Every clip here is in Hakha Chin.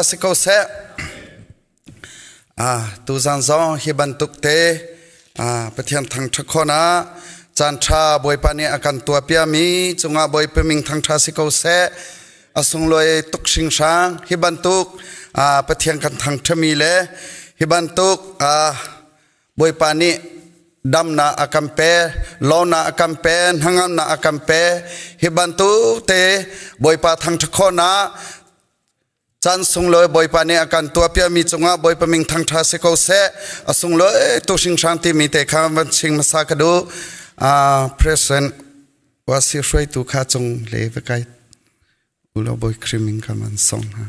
Si ko seh. Tuzan zong hi bantuk te Pathian thangṭha khon ah caan ṭha Bawipa nih a kan tuahpiami cungah Bawipa min thangṭha si ko seh. A sunglawi tuk hringhran hi bantuk Pathian kan thangṭhami le hi bantuk Bawipa nih damnak a kan pe, lawnak a kan pe, hnangamnak a kan pe. Hi bantuk te Bawipa thangṭha khon ah Caan sunglawi Bawipa nih a kan tuahpiakmi cungah Bawipa min thangṭha si ko seh. A sunglawi tu hringhran timi te kha van ching hmasa ka duh. President wasi hruaitu kha cung le va kai ulo Bawi Khrih min ka man song hna.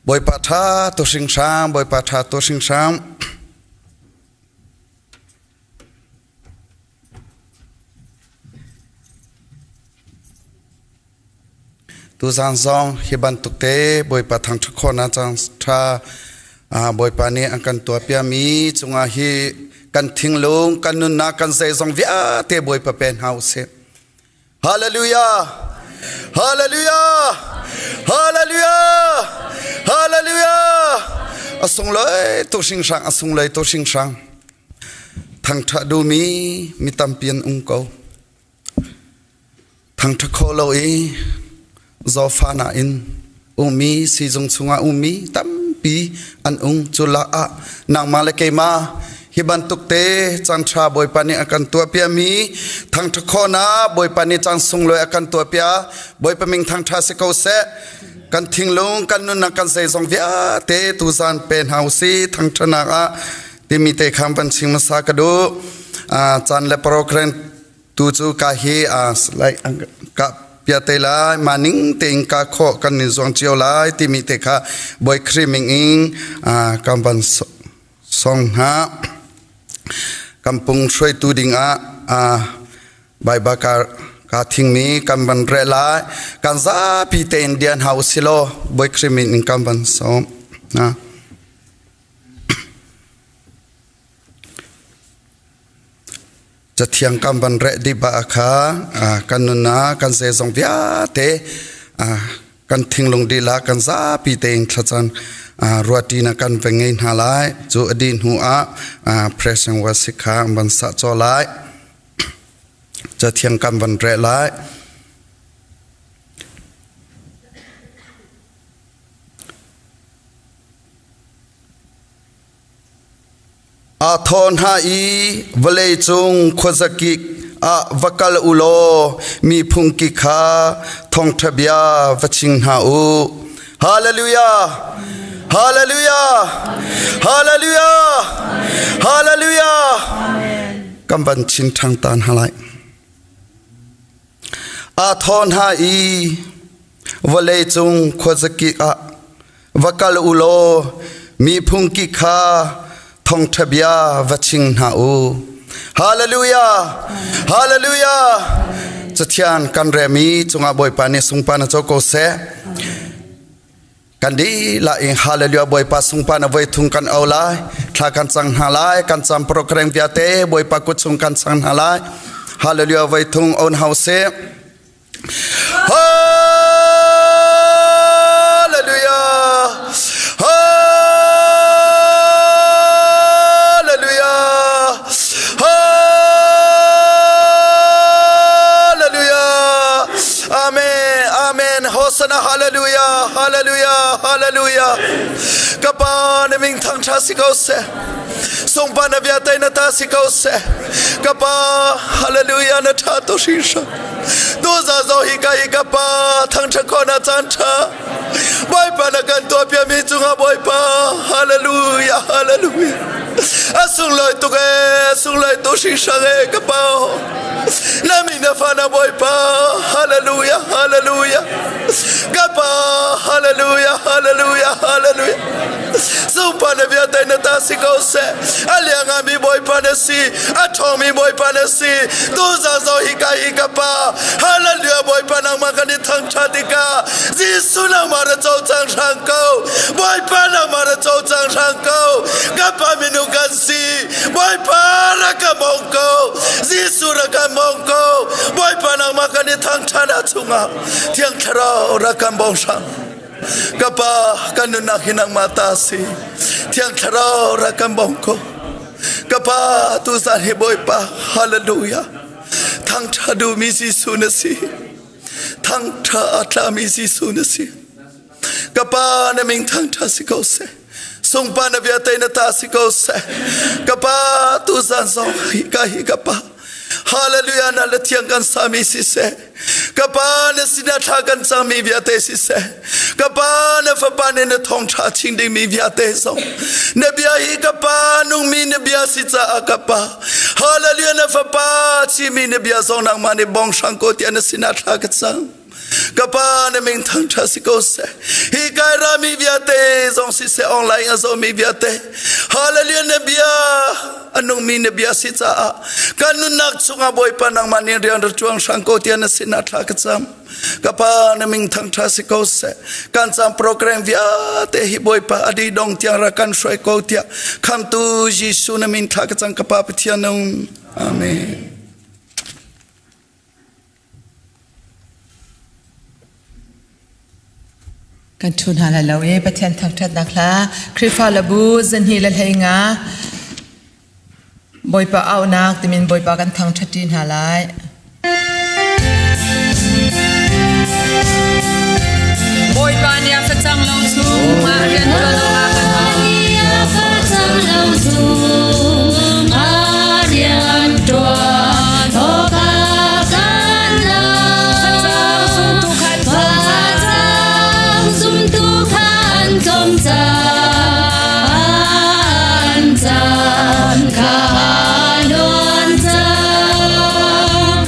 Bawipa ṭha tu hringhran, Bawipa ṭha tu hringhran. Tuzaan zong hi bantuk te Bawipa thangṭhat khawhnak caan ṭha Bawipa nih an kan tuahpiakmi cungah hi kan thinglung, kan nunnak, kan zeizong vialte Bawipa pe hna usih. Hallelujah! Hallelujah! Hallelujah! Hallelujah! A sunglawi tu hringhran, a sunglawi tu hringhran. Thangṭhat duhmi mi tampi an um ko. Thangṭhat khawh lo i zawfa nain ummi siizung chungah ummi tampi an um. Cu lakah nangmah le keimah hi bantuk te caan ṭha Bawipa nih a kan tuahpiakmi thangṭhat khawhnak Bawipa nih caan sunglawi a kan tuahpiak. Bawipa min thangṭha si ko seh. Kan thinglung, kan nunnak, kan zeizong vialte tuzaan pe hna usih thangṭhatnak ah timi te khan van chim hmasa ka duh. Caan le program tu cu ka hi like ka pia te lai ma ning tein ka khawh kan ni zuang cio lai timi te kha Bawi Khrih min in kan van song hna. Kampung hruaitu ding ah Baibal ka thingmi kan van reh lai. Kan zapi tein dian hau silaw Bawi Khrih min in kan van sawm hna. Cathiang kan van reh dih ba kha kan nunnak kan zeizong vialte kan thinglung dila kan zapi tein thlacam ruati na kan va ngei hna lai. Cu a dih hnu ah President Wasik kha an van sah caw lai. Cathiang kan van reh lai. Aa thaw hna i vawleicung khuazakik ah va kal u law miphun kip kha thawngṭha bia va chim hna u. Hallelujah! Hallelujah! Hallelujah! Hallelujah! Kan van chin ṭhang ta hna lai. Aa thaw hna i vawleicung khuazakik ah va kal u law miphun kip kha thawngṭha bia va ching hna u. Hallelujah! Hallelujah! Cathiang kan remi cungah Bawipa nih sungpa na co ko seh. Kan dihlak in Hallelujah Bawipa sungpa na voi thung kan au lai. Thla kan cang hna lai. Kan cam program vialte Bawipa kut chung kan chang hna lai. Hallelujah voi thung on hau seh. Hallelujah! Hallelujah! Hallelujah! Amen! Amen! Hosanna! Hallelujah! Hallelujah! Hallelujah! Kapa na ming thang tha si ko seh. Sungpa na bia tai na ta si ko seh. Kapa hallelujah na tha to hri sha. Tu za zo hi ka hi kapa thang tha ko na chan tha. Bawipa na kan tuah pia mi cungah Bawipa hallelujah hallelujah. A sunglawi tuk e sunglawi tu hri hrang e kapa. Na mi na fa na Bawipa hallelujah hallelujah. Kapa hallelujah hallelujah hallelujah. Zungpa na bia tai na ta si ko seh. A liang mi Bawipa na si, a ṭhawng mi Bawipa na si. Tu za zo hi ka hi ka pa. Hallelujah Bawipa nangmah kan i thangṭhat tikah. Jesuh nangmah ra cawlcang hram ko. Bawipa nangmah ra cawlcang hram ko. Ka pa minung kan si. Bawipa ra ka mong ko. Jesuh ra kan mong ko. Bawipa nangmah kan i thangṭhat ah chungah Thiang Thlarau ra kan bawm hram. Ka pa kan nunnak hi nangmah ta si. Thiang Thlarau ra kan bawm ko. Ka pa tuzan hi Bawipa hallelujah. Thangṭha duhmi Jesuh na si. Thangṭha a tlami Jesuh na si. Ka pa na min thangṭha si ko seh. Sungpa na bia tei na ta si ko seh. Ka pa tuzan zong hi ka hi ka pa. Hallelujah na le thiang kan sami si seh. Ka pa na sinah thla kan cangmi vialte siseh ka pa na fapa nih na thawngṭha ching dingmi vialte zong na bia hi ka pa nungmi na bia si caah ka pa hallelujah na fapa chimi na bia zong nangmah nih bong hrang ko tiah na sinah thla ka cang ka pa na min thangṭha si ko seh hi kai rami vialte zong siseh online a zomi vialte hallelujah na bia a nungmi na bia si caah kan nunnak chungah Bawipa nangmah nih rian ra ṭuang hrang ko tiah na sinah thla ka cam ka pa na min thangṭha si ko seh kan cam program vialte hi Bawipa a dih dong tiang ra kan hruai ko tiah khamtu Jesuh na min thla ka cam ka pa Pathian nung amen Kan ṭhu hna lai lo i Pathian thangṭhatnak hla Khrihfa labu zanhi le hlei nga Bawipa auhnak timin Bawipa kan thangṭhat ṭi hna lai. Bawipa nih a facang lo chung ah rian ṭuan awkah kan auh. Facang lo chung ah rian ṭuan awkah kan Facang zumtu khan Facang zumtu khan tlawm caan caan kha nawn cang.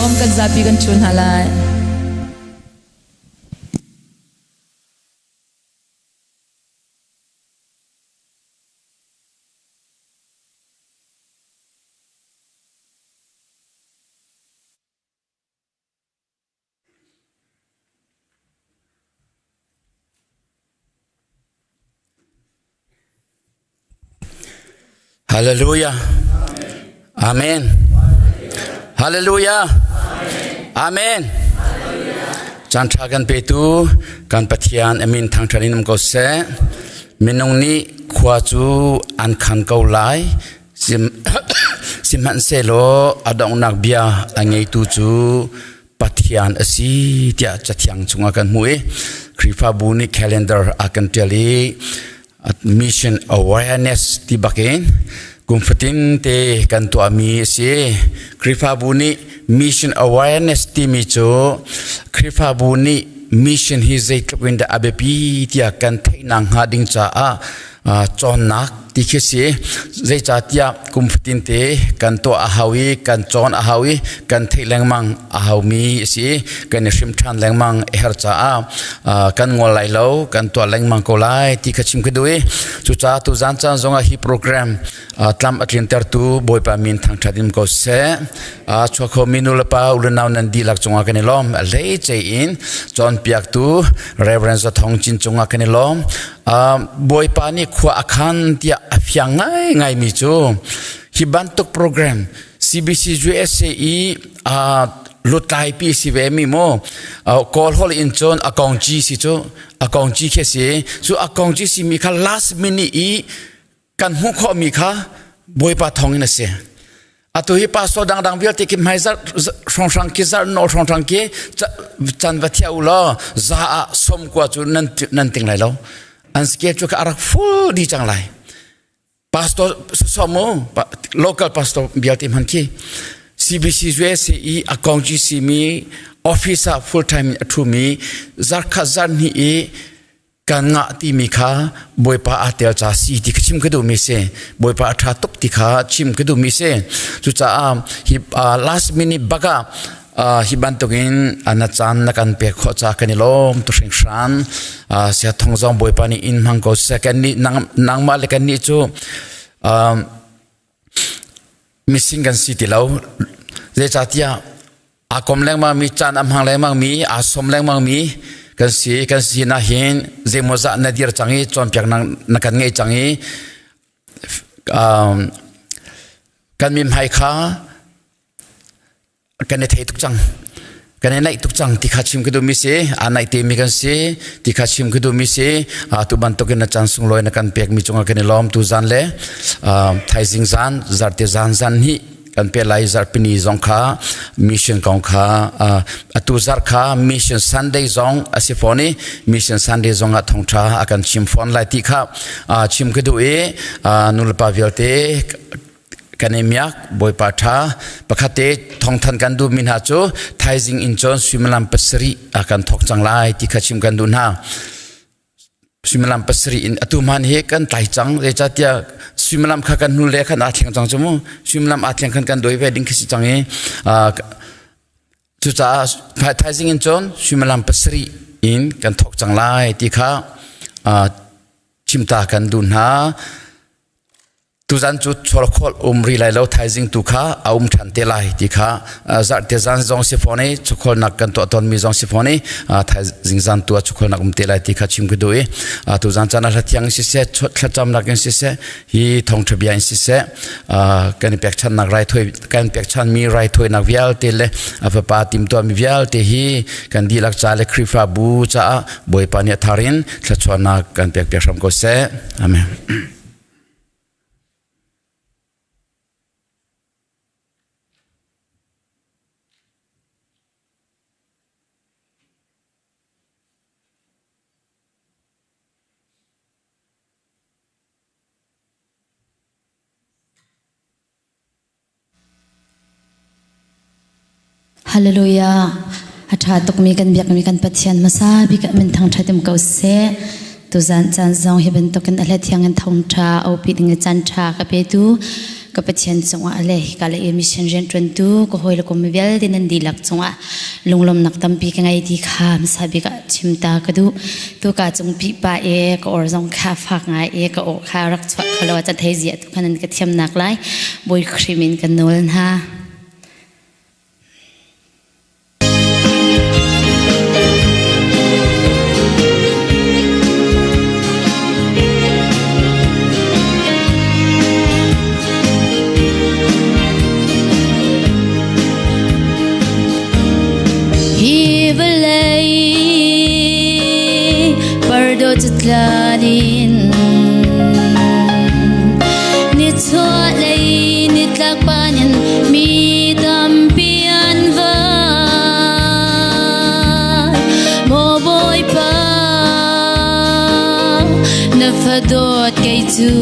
lawm kan zapi kan chun hna lai. Hallelujah. Amen. Hallelujah. Amen. Caan ṭha kan petu kan Pathian amin thangṭhat in um ko seh. Minung nih khua cu an khan ko lai. Sihmanhsehlaw a donghnak bia a ngeitu cu Pathian a si tiah Cathiang chungah kan hmuh i Khrihfabu nih calendar a kan ṭial i mission awareness ti bakin kum fatin te kan tuahmi a si. Khrihfabu nih mission awareness timi cu Khrihfabu nih mission hi zeitluk in dah a biapi tiah kan theihnak hnga ding caah cawnnak ti khi si. Zeicahtiah kum fatin te kan tuah a hau i kan cawn a hau i kan theih lengmang a haumi a si. Kan i hrim ṭhan lengmang a herh caah kan ngol lai lo, kan tuah lengmang ko lai ti kha chim ka duh i cucaah tuzan caan zongah hi program tlam a tlintertu Bawipa min thangṭhat in ko seh. Chuak khomi nulepa unau nan dihlak cungah kan i lawm. A hleice in cawnpiaktu Reverend Zathong Cin cungah kan i lawm. Bawipa nih khua a khan tiah a fiang ngaingaimi cu hi bantuk program CBC USA i lutlaipi si ve mi mu kawl hol in cun a kongci si cu a kongci khi si cu a kongci si mi kha last minute i kan hmuh khawh mi kha Bawipa thawng in a si. Atu hi pastor dangdang vialte khi hmaizarh hrawnghrang khi zarh nawl hrawnghrang khi can va thiah u law za ah som kua cu nan nan ting lai lo. An schedule kha a rak full di cang lai. Pastor som mu local pastor vialte hman khi CBC USA i a kong GC mi office ah full time a thu mi zarkhat zarh hnih i kan ngah timi kha Bawipa aa tel ca si ti kha chim ka duhmi si. Bawipa a ṭha tuk ti kha chim ka duhmi si. Cucaah hi last minute bak ah hi bantukin na caan na kan pek khawh ca kan i lawm tu hringhran. Sia thong zong Bawipa nih in hmang ko seh. Kan nih nangmah le kan nih cu mising kan si ti lo. Zeicahtiah aa kom lengmang mi caan a hmang lengmang mi aa som lengmang mi kan si kan si na hin zeimawzah na dir cang i cawnpiak na kan ngei cang i kan mi hmai kha kan i thei tuk cang kan i naih tuk cang ti kha chim ka duh mi si aa naih te mi kan si ti kha chim ka duh mi si tu bantukin na caan sunglawi na kan pek mi cungah kan i lawm tu zan le thaizing zan zarte zan zan hi kan pe lai zarhpini zong kha mission kong kha atu zarh kha mission Sunday zong a si fawn i mission Sunday zong ah thawngṭha a kan chim fawn lai ti kha chim ka duh i nulepa vialte kan i miak bawipa ṭha pakhat te thawngthan kan duh mi hna cu thaizing in cun suimilam pasarih a kan thawk cang lai ti kha chim kan duh hna. Suimilam pasarih in atu hman hi kan tlai cang zeicahtiah suimilam kha kan hnu le khan aa thleng cang cu mu suimilam aa thleng khan kan doi ve ding khi si cang i cucaah thaizing in cun suimilam pasarih in kan thawk cang lai ti kha chimta kan duh hna. Tuzan cu chawlkhawlh um rih lai lo thaizing tu kha a um ṭhan te lai ti kha zarhte zan zong si fawn i chawkhawlnak kan tuah tawnmi zong si fawn i thaizing zan tu ah chawkhawlnak um te lai ti kha chim ka duh i tuzan caan ah hlathiang in siseh thlacamnak in siseh hi thawngṭha bia in siseh kan i pekchannak raithawi kan pekchanmi raithawinak vialte le a fapa timhtuahmi vialte hi kan dihlak ca le Khrihfabu caah Bawipa nih a thar in thluachuahnak kan pekpiak hram ko seh. Amen. Hallelujah. A ṭha tukmi kan biakmi kan Pathian hmasa bik ah min thangṭhat um ko seh. Tuzan caan zong hi bantukin a hlathiang in thawngṭha opi ding i caan ṭha ka petu. Ka Pathian cungah le hika le i mission rianṭuantu ka hawi le kum vialte nan dihlak cungah lunglawmnak tampi ka ngei ti kha hmasa bik ah chim ta ka duh. Tuka cung pipa e ka or zong kha fak ngai e ka aw kha rak chuah khalo a thei zia tu khan nan ka thiamnak lai. Bawi Khrih min kan nawl hna. Hi vawlei pardo catlan in nichuahlei nitlak panin mi tampi an vai. Maw Bawipa, na fadawt kei cu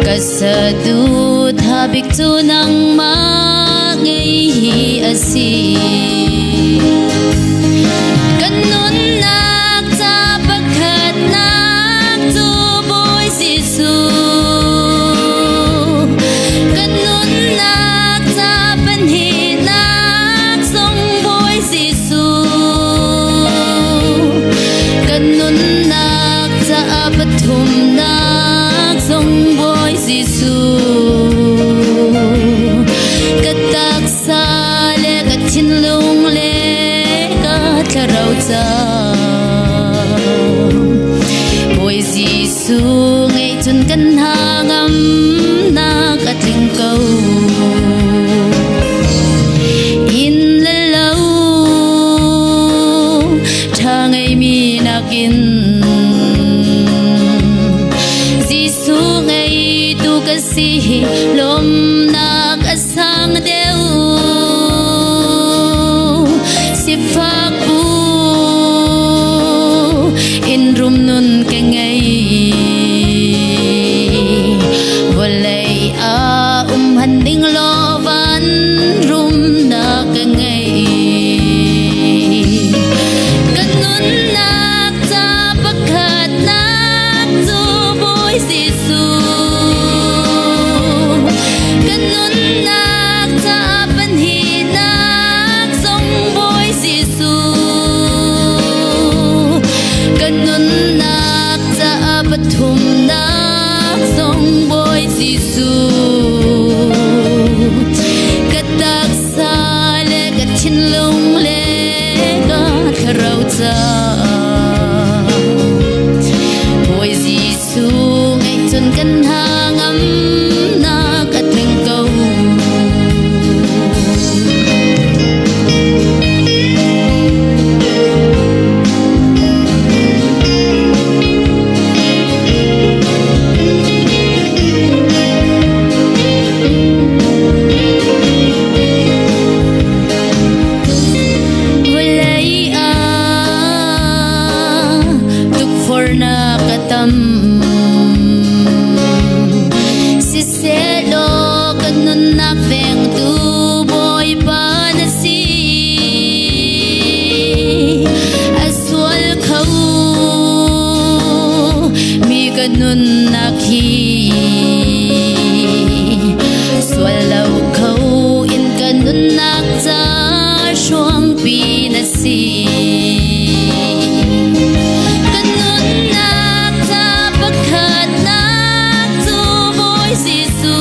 ka saduhthah bik cu nangmah ngei hi a si. Kan nunnak ca pakhatnak cu Bawi Jesuh. Kan nunnak ca pahnihnak zong Bawi Jesuh. Kan nunnak ca pathumnak zong Bawi Jesuh. Ka taksa le ka thinlung le ka thlarau ca Bawi Jesuh ngeih cun kan hna ngamnak a tling ko. Inn le lo ṭha ngeimi nakin Jesuh ngeitu ka si hi lawmnak a sang deuh. Sifak bu in rum nun ka ngei. Vawlei ah um han ding law van rumnak ka ngei. Ka nunnak ca pakhatnak cu Bawi Jesuh. Ka nunnak ca pahnihnak zong Bawi Jesuh. Ka nunnak ca pathumnak zong Bawi Jesuh. Ka taksa le ka thinlung le ka thlarau ca Bawi Jesuh ngeih cun kan hna ngamnak a tling ko. Vawlei ah tukforhnak a tam. Siseh-law ka nunnak vengtu Bawipa na si. A sual kho mi ka nunnak hi sual lo kho in ka nunnak ca hruangpi na si. Ka nunnak ca pakhatnak cu Bawi Jesuh.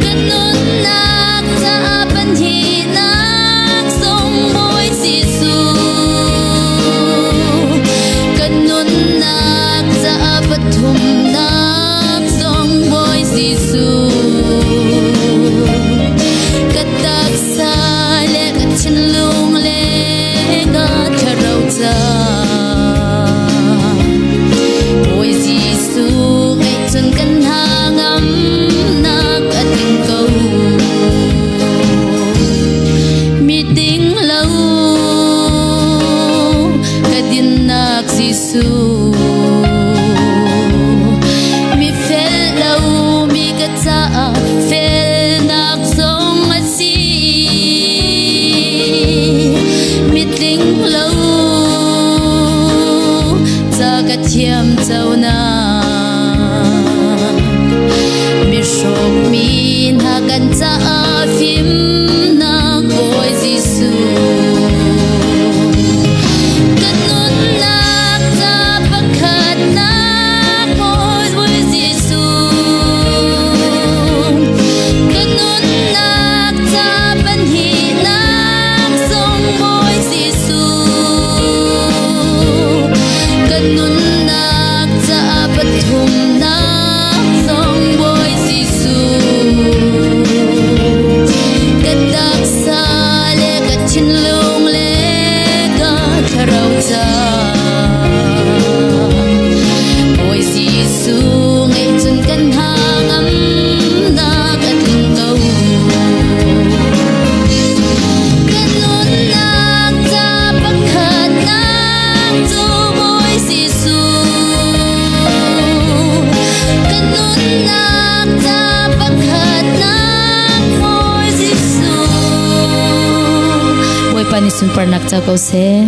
Ka nunnak ca pahnihnak zong Bawi Jesuh. Ka nunnak ca pathumnak zong Bawi Jesuh. Ka taksa le Bawipa nih sunparnak co ko seh.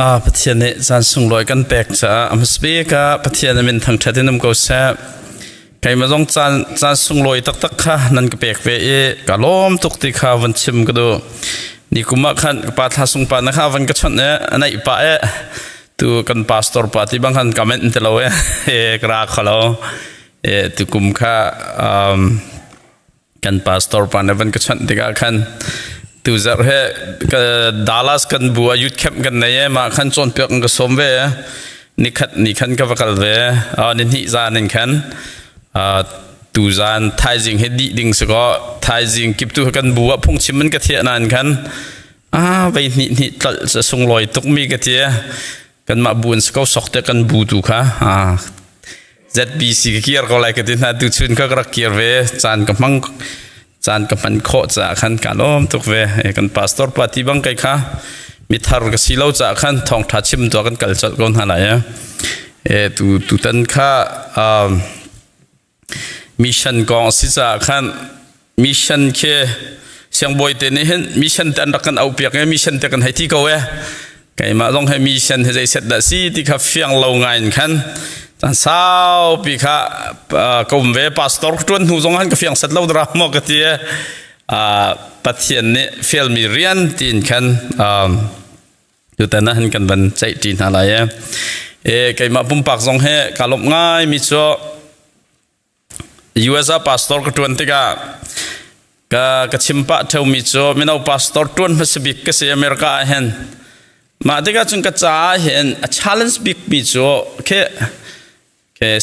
Pathian nih caan sunglawi kan pek caah a hmasabik ah Pathian a min thangṭhat in um ko seh. Keimah zong caan caan sunglawi taktak kha nan ka pek ve i ka lawm tuk ti kha van chim ka duh. Ni kum ah khan ka pa thla sung pa na kha van ka chawnh i a naih pah i tu kan pastor pa ti bang khan ka menh ti lo e ka ra kho lo. E tukum kha kan pastor pa na van ka chawnh tikah khan tu zarh he ka Dallas kan bu a youth camp kan nei e ma khan cawnpiak ka sawm ve ni khat ni khan ka va kal ve ni hnih zan in khan tu zan thaizing he dih ding si ko thaizing kip tu kan bu ah phungchim an ka thiah nan khan a vei hnih hnih tlal sunglawi tuk mi ka tia kanmah bu an si ko sok te kan bu tu kha ZBC ka kir ko lai ka ti hna tu chun ka rak kir ve caan ka hmang caan ka hman khawh caah khan ka lawm tuk ve kan pastor pa ti bang kai kha mithar ka si lo caah khan thawngtha chim tu kan kal colh ko hna lai e tu tutan kha mission kong si caah khan mission khi siangbawi te nih hin mission te an rak kan auh piak i mission te kan hei ti ko e keimah zong he mission he zei set dah si ti kha fiang lo ngai in khan caan saupi kha ka um ve pastor tuan hnu zong han ka fiang set lo dra mo ka ti e Pathian nih fialmi rian tiin khan tutan ah hin kan van ceih ṭi hna lai e e keimah pumpak zong he ka lawmh ngai mi cu US ah pastor ka ṭuan tikah ka ka chim pah ṭheumi cu mino pastor ṭuan hmasa bik ka si America ah hin mah tikah cun ka caah hin a challenge bik mi cu khi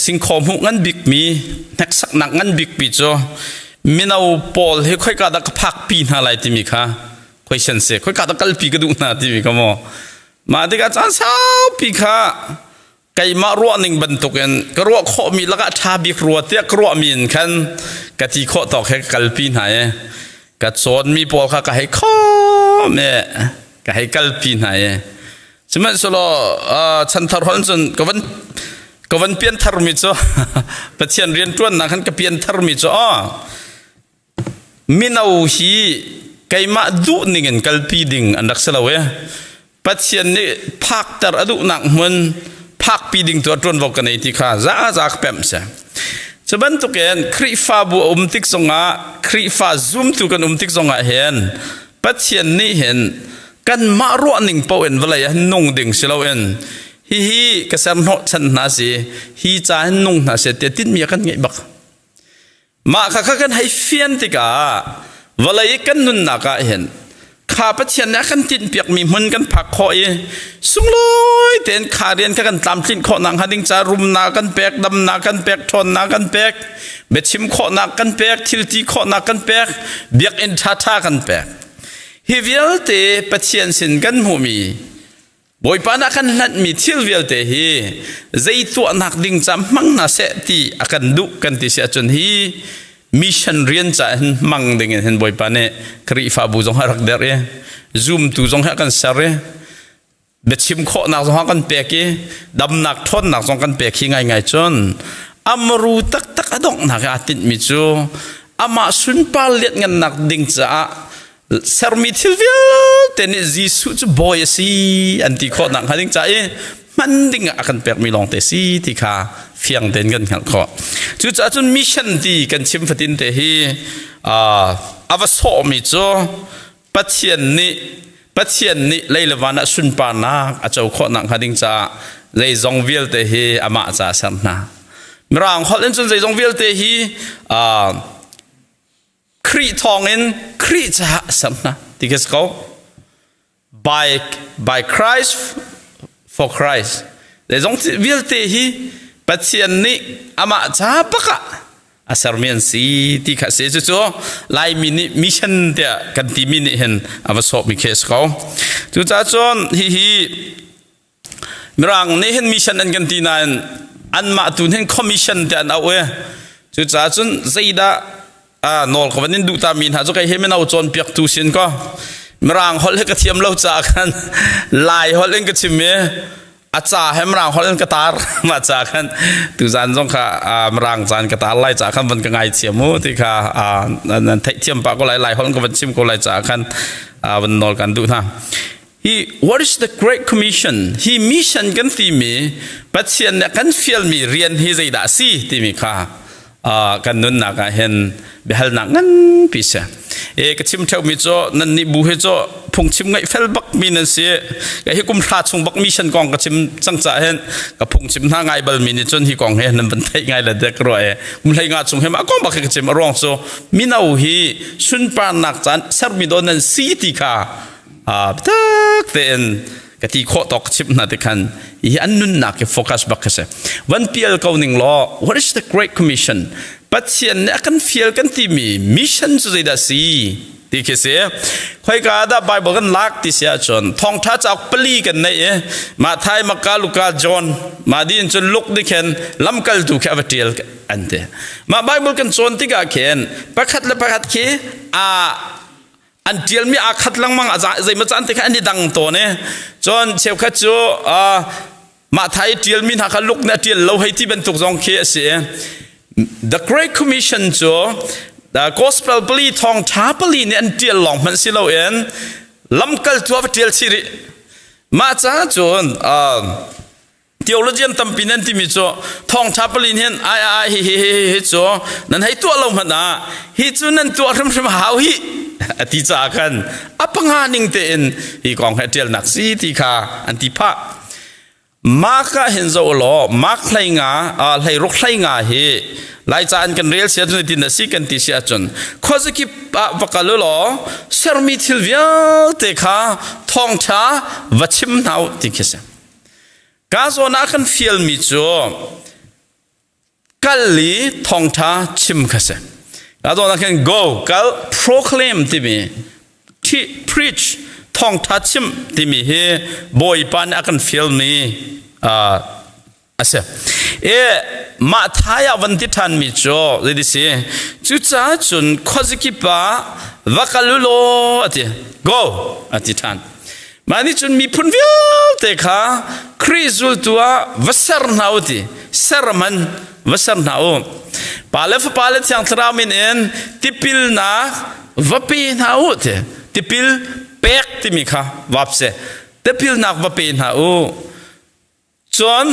singkhaw hmuh ngan bikmi hneksaknak ngan bikmi cu mino pawl hi khoika dah ka phakpi hna lai timi kha question si khoika dah kalpi ka duh hna timi kha maw mah tikah caan saupi kha keimah ruahning bantukin ka ruah khawhmi lakah ṭha bik rua tiah ka ruahmi in khan ka ti khawh tawk he ka kalpi hna i ka cawnmi pawl kha ka hei khawm i ka hei kalpi hna i Sihmanhsehlaw chanthar hon cun ka van ka van pianthar mi cu Pathian rianṭuannak khan ka pianthar mi cu aw mino hi keimah duh ning in kalpi ding an rak si lo e Pathian nih phakter a duhnak hmun phakpi ding tu a ṭuanvo ka nei ti kha za za ka pemh si. Cu bantukin Khrihfabu a um tik zongah Khrihfa zumtu kan um tik zongah hin Pathian nih hin kanmah ruahning paoh in vawlei ah nung ding si loin hihi ka serhnawh chan hna si hi ca hin nung hna seh tiah tinhmi a kan ngeih bak. Mah kha kha kan hei fian tikah vawlei i kan nunnak ah hin kha Pathian nih a kan tinhpiakmi hmun kan phak khawh i sunglawi tein kha rian kha kan tlamtlinh khawh nakhnga ding ca rumnak kan pek, damnak kan pek, ṭhawnnak kan pek, biachim khawhnak kan pek, thilti khawhnak kan pek, biakinn ṭhaṭha kan pek. Hi vialte Pathian sin kan hmuhmi Bawipa nih a kan hlanhmi thil vialte hi zei tuahnak ding ca hmang hna seh ti a kan duh kan ti si ahcun hi mission rian ca hin hmang ding in hin Bawipa nih Khrihfabu zong a rak derh i zumtu zong hi a kan ser i biachim khawhnak zong a kan pek i damnak ṭhawnnak zong kan pek hi ngaingai cun amru taktak a donghnak i aa tinhmi cu amah sunpar lianhngannak ding caah sermi thil vialte nih Jesuh cu bawi a si an ti khawh nakhnga ding ca i hman ding ah a kan pekmi lawngte si ti kha fiang tein kan hngalh khawh. Cucaah cun mission ti kan chim fatin te hi a va sawhmi cu Pathian nih Pathian nih lei le van ah sunparnak a co khawh nakhnga ding caah zeizong vialte hi amah ca a ser hna. Mirang holh in cun zeizong vialte hi Khrih thawngin Khrih caah a ser hna ti khi si ko. By Christ for Christ. Zeizong vialte hi Pathian nih amah ca bak ah A sermi an si ti kha si. Cucu Laimi nih mission tiah kan timi nih hin a va sawhmi khi a si ko. Cucaah cun hihi Mirang nih hin mission an kan ti nain anmah tu hin commission tiah an auh i cucaah cun zeidah nawl ka van in duh ta mi hna cu kei he mino cawnpiaktu sin ko Mirang holh hi ka thiam lo caah khan Lai holh in ka chim i a ca he Mirang holh in ka tar mah ca khan tuzan zong kha Mirang caan ka tar lai ca khan van ka ngaithiam mu ti kha nan theihthiam pah ko lai Lai holh in ka van chim ko lai caah khan van nawl kan duh hna. Hi what is the great commission? Hi mission kan timi Pathian nih kan fialmi rian hi zeidah a si timi kha kan nunnak ah hin biahalnak nganpi si. E ka chim theumi cu nan nih bu hi cu phungchim ngaih fel bak mi nan si. Ka hi kum hra chung bak mission kong ka chim cang ca hin ka phungchim hna ngai bal mi nih cun hi kong he nan van theih ngai le dek rua e. Kum hlei nga chung he ma kong bak hi ka chim a ruang cu mino hi sunparnak caan sermi do nan si ti kha tak tein ka ti khawh tawk chimh hna ti khan hi an nunnak hi focus bak kha si van pial ko ning law what is the great commission Pathian nih a kan fial kan timi mission cu zeidah si ti khi si khoika dah Bible kan lak ti si ahcun thawngtha cauk pali kan nei i Matthai Makka Luka John mah din cun Luke nih khin lamkaltu khi a va tial an ti mah Bible kan cawn tikah khin pakhat le pakhat khi a an ṭialmi aa khat lengmang zeimaw caan te kha an i dang tawn i cun cheukhat cu mah thai ṭialmi hna kha luk nih a ṭial lo hei ti bantuk zong khi a si The Great Commission cu the Gospel pali thawngṭha pali nih an ṭial lawng hmanh si loin lamkaltu a va ṭial chih rih mah caah cun Theologian tampi nan timi cu thawngtha palin hin ai ai hi hi hi hi cu nan hei tuah lo hmanh ah hi cu nan tuah hrimhrim hau hi a ti caah khan a panga ning tein hi kong he ṭialnak si ti kha an ti phah. Mark ah hin zoh law Mark hlei nga hlei ruk hlei nga hi Laica an kan rel si ahcun tin a si kan ti si ahcun khuazakip ah va kal u law sermi thil vialte kha thawngṭha va chim hna u ti khi si. Ka zawn ah kan fialmi cu kal i thawngṭha chim kha si. Ka zawn ah khan go, kal, proclaim timi, preach, thawngṭha chim timi hi Bawipa nih a kan fialmi a si. E mah thai ah van ti ṭhanmi cu zeiti si? Cucaah cun khuazakip ah va kal u law a ti. Go a ti ṭhan. Mah nih cun miphun vialte kha Khrih zultu ah va ser hna u ti ser man va ser hna u. Pa le Fapa le Thiang Thlarau min in tipilnak va pe hna u ti tipil pek timi kha vap si tipilnak va pe hna u. Cun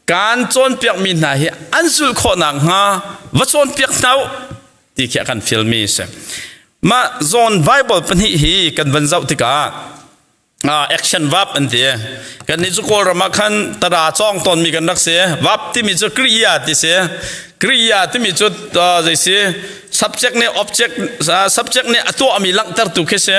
kaan cawnpiakmi hna hi an zulh khawh nakhnga va cawnpiak hna u ti khi a kan fialmi a si. Mah zawn Bible pahnih hi kan van zoh tikah action verb an ti. Kan nih cu Kawlram ah khan tada cawng tawnmi kan rak si. Verb timi cu kriya ti si. Kriya timi cu zei si subject nih object subject nih a tuahmi langhtertu khi si.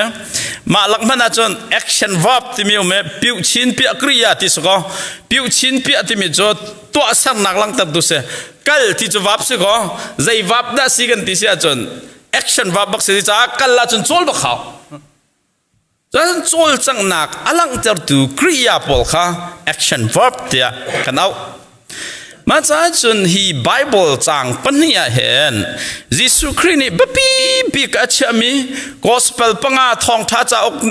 Mah lak hmanh ahcun action verb timi um i piuh chin piah kriya ti si kaw piuh chin piah timi cu tuahsernak langhtertu si. Kal ti cu verb si kaw zei verb dah si kan ti si ahcun action verb bak si caah kal ahcun cawl bak hau. Cun cawlcanghnak a langhtertu Kriya pawl kha action verb tiah kan auh. Mah caah cun hi Bible caang pahnih ah hin Jesuh Khrih nih biapi bik a chiahmi Gospel panga thawngṭha cauk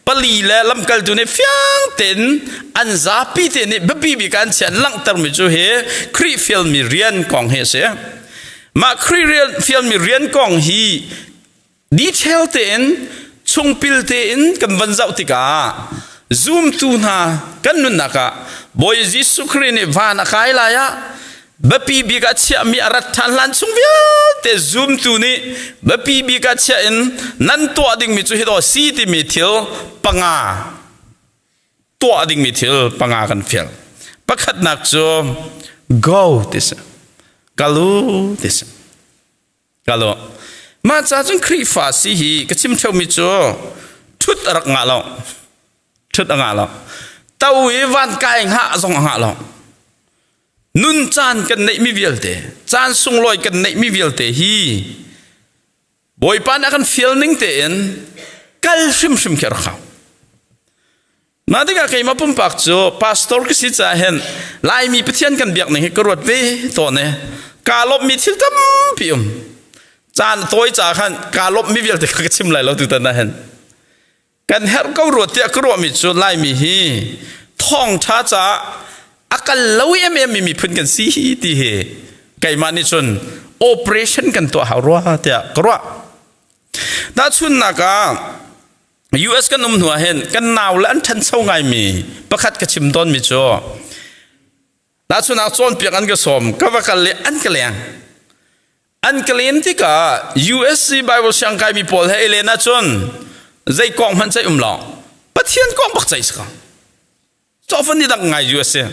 pali le lamkaltu nih fiang tein an zapi te nih biapi bik an chiah an langhtermi cu hi Khrih fialmi rian kong hi a si. Mah Khrih fialmi rian kong hi Detail tein chungpil tein kan van zoh tikah zumtu hna kan nunnak ah Bawi Jesuh Khrih nih van a kai lai ah biapi bik ah chiahmi a rat ṭhan hlan chung vialte zumtu nih biapi bik ah chiah in nan tuah dingmi cu hi daw si timi thil panga tuah dingmi thil panga kan fial. Pakhatnak cu go ti si. Kalu ti si. Kalo. Mah ca cun Khrihfa si hi ka chim ṭheumi cu ṭhut a rak ngah lo. Ṭhut a ngah lo. To i van kai hngah zong a ngah lo. Nun caan kan neihmi vialte, caan sunglawi kan neihmi vialte hi Bawipa nih a kan fial ning tein kal hrimhrim khi a rak hau. Mah tikah keimah pumpak cu pastor ka si caah hin Laimi Pathian kan biak ning hi ka ruat ve tawn i kaa lawmhmi thil tampi um. Caan tawi caah khan kaa lawmhmi vialte kha ka chim lai lo tutan ah hin. Kan herh ko rua tiah ka ruahmi cu Laimi hi thawngṭha caah a kal lo emem mi miphun kan si ti hi keimah nih cun operation kan tuah hau rua tiah ka ruah. Tahchunhnak ah US kan um hnu ah hin kan nau le an ṭhancho ngaimi pakhat ka chim tawnmi cu tahchunhnak cawnpiak an ka sawm ka va kal le an ka leng. An ka len tikah USC Bible siangkaimi pawl he i len ahcun zei kong hmanh ceih um lo. Pathian kong bak ceih si ko. Cawfan ni dang ngai US si.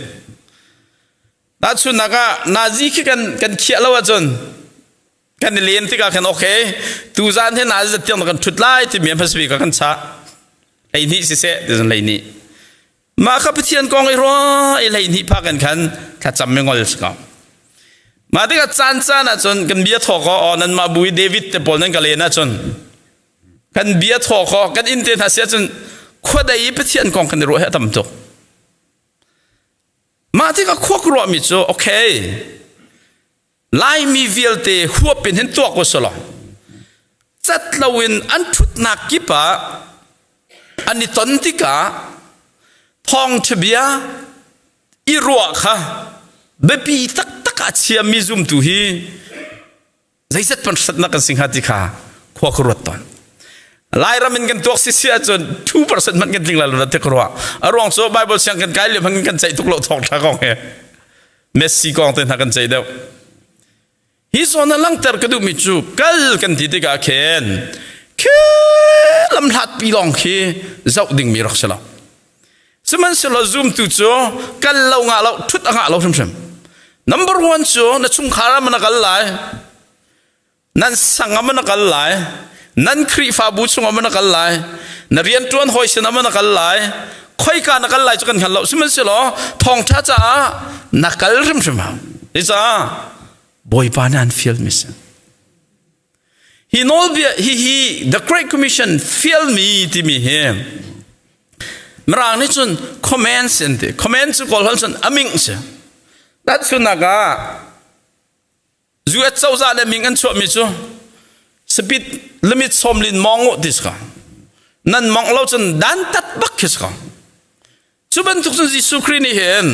Tahchunhnak ah Nazi khi kan kan khiah lo ahcun kan i len tikah khan okay tuzan hi Nazi zat tiang kan ṭhut lai timi an hmasabik ah kan chah. Hleihnih siseh ti cun hleihnih. Mah kha Pathian kong i ruah i 12 phak in khan thlacam mi ngol si ko. Mah tikah caan caan ahcun kan bia thaw kaw aw nanmah bu i David te pawl nan ka len ahcun kan bia thaw kaw kan inn te hna si ahcun khuadei i Pathian kong kan i ruah hi a tam tuk. Mah tikah khua ka ruahmi cu okay Laimi vialte huap in hin tuak u selaw cat loin an ṭhutnak kip ah an i ton tikah thawngṭha bia i ruah kha biapi taktak ah chiami zumtu hi zeizat pan hratnak kan si hnga ti kha khua ka ruat tawn. Lairam in kan tuak si si ahcun 2% hmanh kan tling lai lo ti ka ruah. A ruang cu Bible siang kan kai lio hmanh kan ceih tuk lo thawngṭha kong he. Messi kong te hna kan ceih deuh. Hi zawn a langhter ka duhmi cu kal kan ti tikah khin khi lamhlat pi lawng khi zoh dingmi rak si lo. Sihmanhsehlaw zumtu cu kal lo ngah lo ṭhut a ngah lo hrimhrim. Number one cu na chungkhar ah na kal lai. Nan sang ah na kal lai. Nan Khrihfabu chungah na kal lai. Na rianṭuan hawi sinah na kal lai. Khoika na kal lai cu kan hngal lo. Sihmanhsehlaw thawngṭha caah na kal hrimhrim hau. Zeicah? Bawipa nih an fialmi si. Hi nawlbia hihi The Great Commission fialmi timi hi Mirang nih cun commands an ti. Command cu Kawl holh cun aming si. Tahchunhnak ah US cozah le ming an chuahmi cu speed limit sawmlin mawng uh ti si ko. Nan mawngh lo cun dantat bak khi si ko. Cu bantuk cun Jesuh Khrih nih hin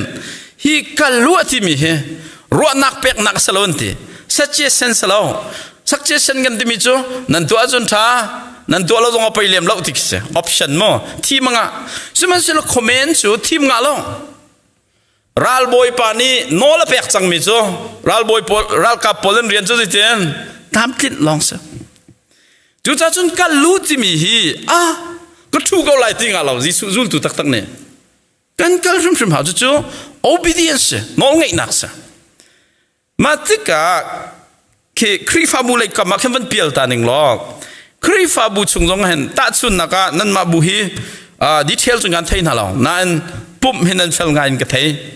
hi kal lu a timi hi ruahnak peknak a si lo an ti. Suggestion si lo. Suggestion kan timi cu nan tuah ahcun ṭha, nan tuah lo zong a poi lem lo ti khi si. Option mu. Thim a ngah. Sihmanhsehlaw comment cu thim ngah lo. Ralbawi pa nih nawl a pek cangmi cu ralbawi pawl ralkap pawl an rian cu zeitin tlamtlinh lawng si. Cucaah cun kal lu timi hi ah ka ṭhu ko lai ti nga lo Jesuh zultu taktak nih kan kal hrimhrim hau cucu obedience si nawlngeihnak si. Mah tikah khi Khrihfabu lei kam ah khin van pial ta ning law Khrihfabu chung zong hin tahchunnak ah nanmah bu hi detail cu kan thei hna lo nain pumh hin nan fel ngai in ka thei.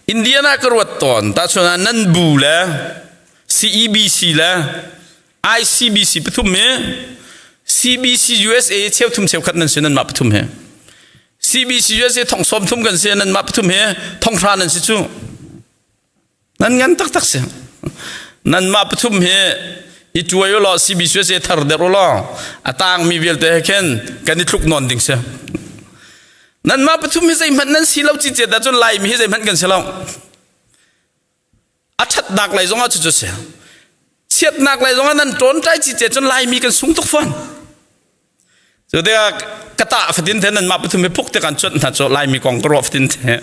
Indiana ka ruat tawn tahchun ah nan bu le CEBC le ICBC pathum hi CBC USA cheuthum cheukhat nan si nan mah pathum he CBC USA thong sawm thum kan si nan mah pathum he thong hra nan si cu nan ngan taktak si nan mah pathum hi i tuai u law CBC USA thar der u law a tangmi vialte he khin kan i tluk nawn ding si Nanmah pathum hi zeihmanh nan si lo cicet ahcun Laimi hi zeihmanh kan si lo. A ṭhatnak lei zongah cucu si. Chiatnak lei zongah nan ṭawnṭai cicet cun Laimi kan sung tuk fawn. Cu tikah ka tah fatin te nanmah pathum hi phuk te kan cuanh hna cu Laimi kong ka ruah fatin te.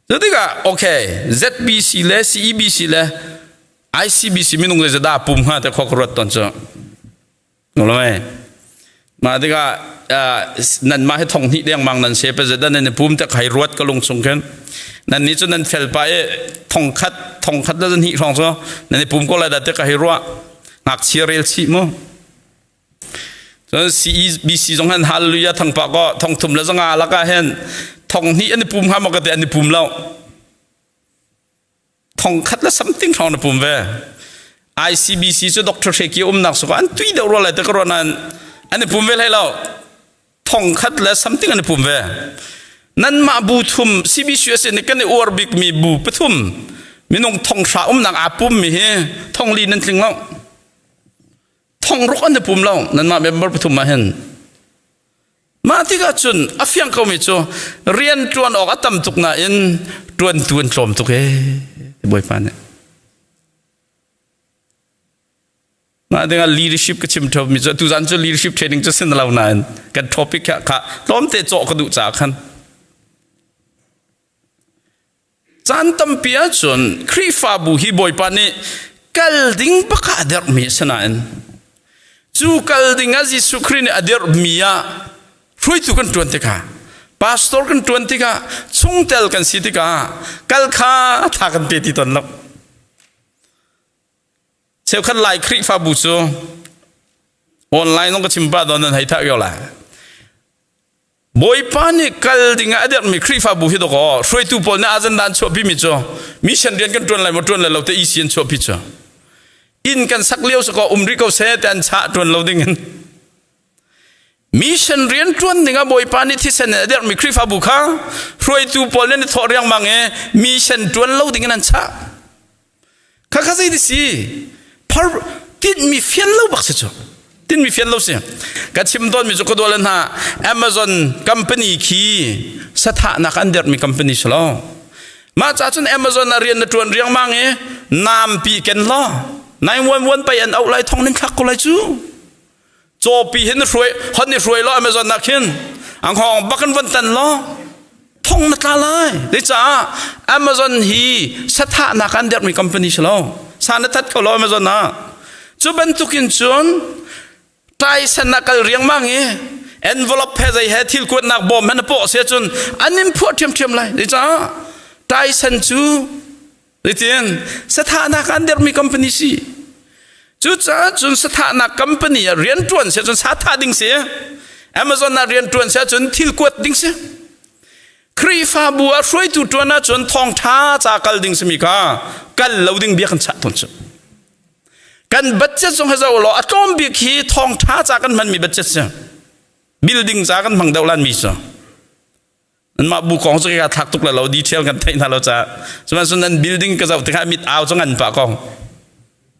Cu tikah okay ZBC le CEBC le ICBC minung zeizadah pum hnga te khua ka ruat tawn cu. Mah tikah nanmah hi thong hnih dengmang nan se pa nan i pum te khai ruat ka lung chung khin nan nih cu nan fel pa i thong khat thong khat le hnih hrawng cu nan i pum ko lai dah te ka hei ruah ngakchia rel chih mu cun CEBC zong han hallelujah thang pa ko thong thum le zanga laka hen thong hnih an i pum hnga maw ka te an i pum lo. Thongkhat le something hrawng na pum ve. ICBC cu Dr. Hreki umnak su an tui deuh rua lai te ka ruah nain an i pum ve hlei lo. Thongkhat le something an i pum ve. Nanmah bu thum CBCUSA nih kan i uar bikmi bu pathum minung thonghra umnak aa pummi hi thongli nan tling lo. Thongruk an i pum lo nanmah member pathum ah hin. Mah tikah cun a fiang komi cu rian ṭuan awk a tam tuk nain ṭuantu an tlawm tuk ee Bawipa nih. Mah dingah leadership ka chim ṭheo mi cu tuzan cu leadership training cu sin lo nain kan topic kha kha tlawmte cawh ka duh caah khan caan tampi ahcun Khrihfabu hi Bawipa nih kal ding bak ah a derhmi a si nain cu kal ding ah Jesuh Khrih nih a derhmi ah hruaitu kan ṭuan tikah pastor kan ṭuan tikah chungtel kan si tikah kal kha tha kan pe ti tawn lo. Cheukhat Lai Khrihfabu cu online zong ka chim pah dawn nan hei thah ko lai. Bawipa nih kal ding ah a derhmi Khrihfabu hi dawkaw hruaitu pawl nih azan dan chuahpi mi cu mission rian kan ṭuan lai maw ṭuan lai lo te EC an chuahpi cu inn kan sak lio sakaw um rih ko seh te an chah ṭuan lo ding in mission rian ṭuan ding ah Bawipa nih thisen in a derhmi Khrihfabu kha hruaitu pawl nih an i thawh riangmang i mission ṭuan lo ding in an chah. Khakha zei ti si? Phar tinhmi fian lo bak si cu. Tinhmi fian lo si. Ka chim tawnmi cu ka dual hna Amazon company khi sathahnak an derhmi company si lo. Mah ca cun Amazon ah rian na ṭuan riangmang i nampi ken law 911 pei an auh lai thong nan thlak ko lai cu. Cawpi hin hruai hon i hruai law Amazon ah khin ang hong bak in von tan law thong na tla lai. Zeicah Amazon hi sathahnak an derhmi company si lo. Sa na that ko lo Amazon ah. Cu bantukin cun Tyson ah kal riangmang i envelope he zei he thil kuatnak bawm he na pawh si cun an in phuah ṭhiamṭhiam lai. Zeicah Tyson cu Zeitin sathahnak an derhmi company si. Cucaah cun sathahnak company ah rianṭuan si cun sa thah ding si. Amazon ah rianṭuan si ahcun thil kuat ding si. Khrihfabu ah hruaitu ṭuan ahcun thawngṭha ca kal ding simi kha kal lo ding bia kan chah tawn cu. Kan budget zong hi zoh law a tlawm bik hi thawngṭha ca kan hmanmi budget si. Building ca kan hmang deuh lan mi cu. Nanmah bu kong cu ka thlak tuk le lo detail kan theih hna lo caah sihmanhsehlaw nan building ka zoh tikah mit au cu ngan pah ko